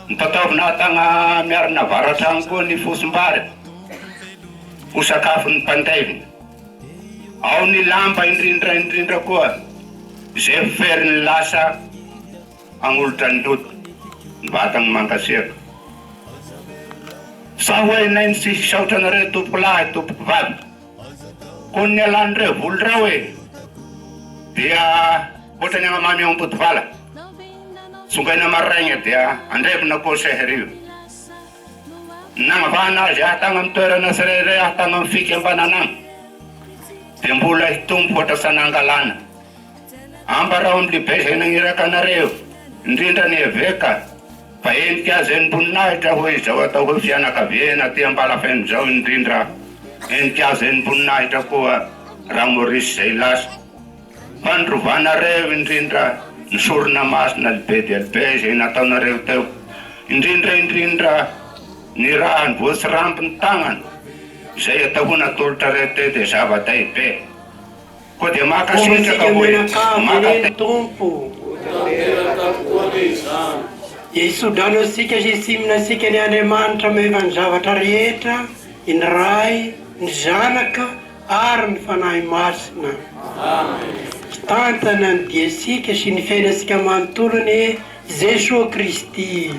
S11: Notataovina tagna Miarinavaratra agny koa ny fosim-bary ho sakafon'ny mpandevina. Ao ny lamba indrindra indrindra koa izay ferin'ny lasa agnolotra ny loto, ny vatagny mangasiaka. Sa ho hainay ny tsy hisaotra anareo tompokolahy tompokovavy. Koa ny nialan'ireo voly ireo e dia ohatran'ny agnamamy ao Ambodivala. Tsongaina maraigna dia andrevina koa seheriva. Nagnavahana azy ahatagna amin'ny toerana tsirairay ahatagna amin'ny fikambanana agny dia mbola hitombo hoatra sanangalana. Ambarao amin'ny lehibe izay nagniraka anareo, indrindra ny eveka, Fa henika azy enim-boninahitra hoy izao atao hoe fianakaviana aty Ambalafeno izao indrindra henika azy enim-boninahitra koa Ramorisy izay lasa fa ny rovanareo indrindra ny sorona masina lehibe dia lehibe izay nataonareo teo indrindra indrindra ny raha ny voatsirampy ny tagnana izay atao ho natolotrareo teo dia zava-dehibe. Koa dia mankasitraka
S4: Homosika
S11: hoe
S4: mianakavy
S11: maka
S4: anie ny Tompo.
S8: Ho tanteraka tokoa anie izany.
S4: Hitsodrano antsika sy hitsimona antsika ny Andriamanitra mahefa ny zavatra rehetra, ny Ray, ny Zanaka ary ny Fanahy Masina. Hitantana ny diantsika sy ny fiainantsika manontolo anie Jesoa Kristy.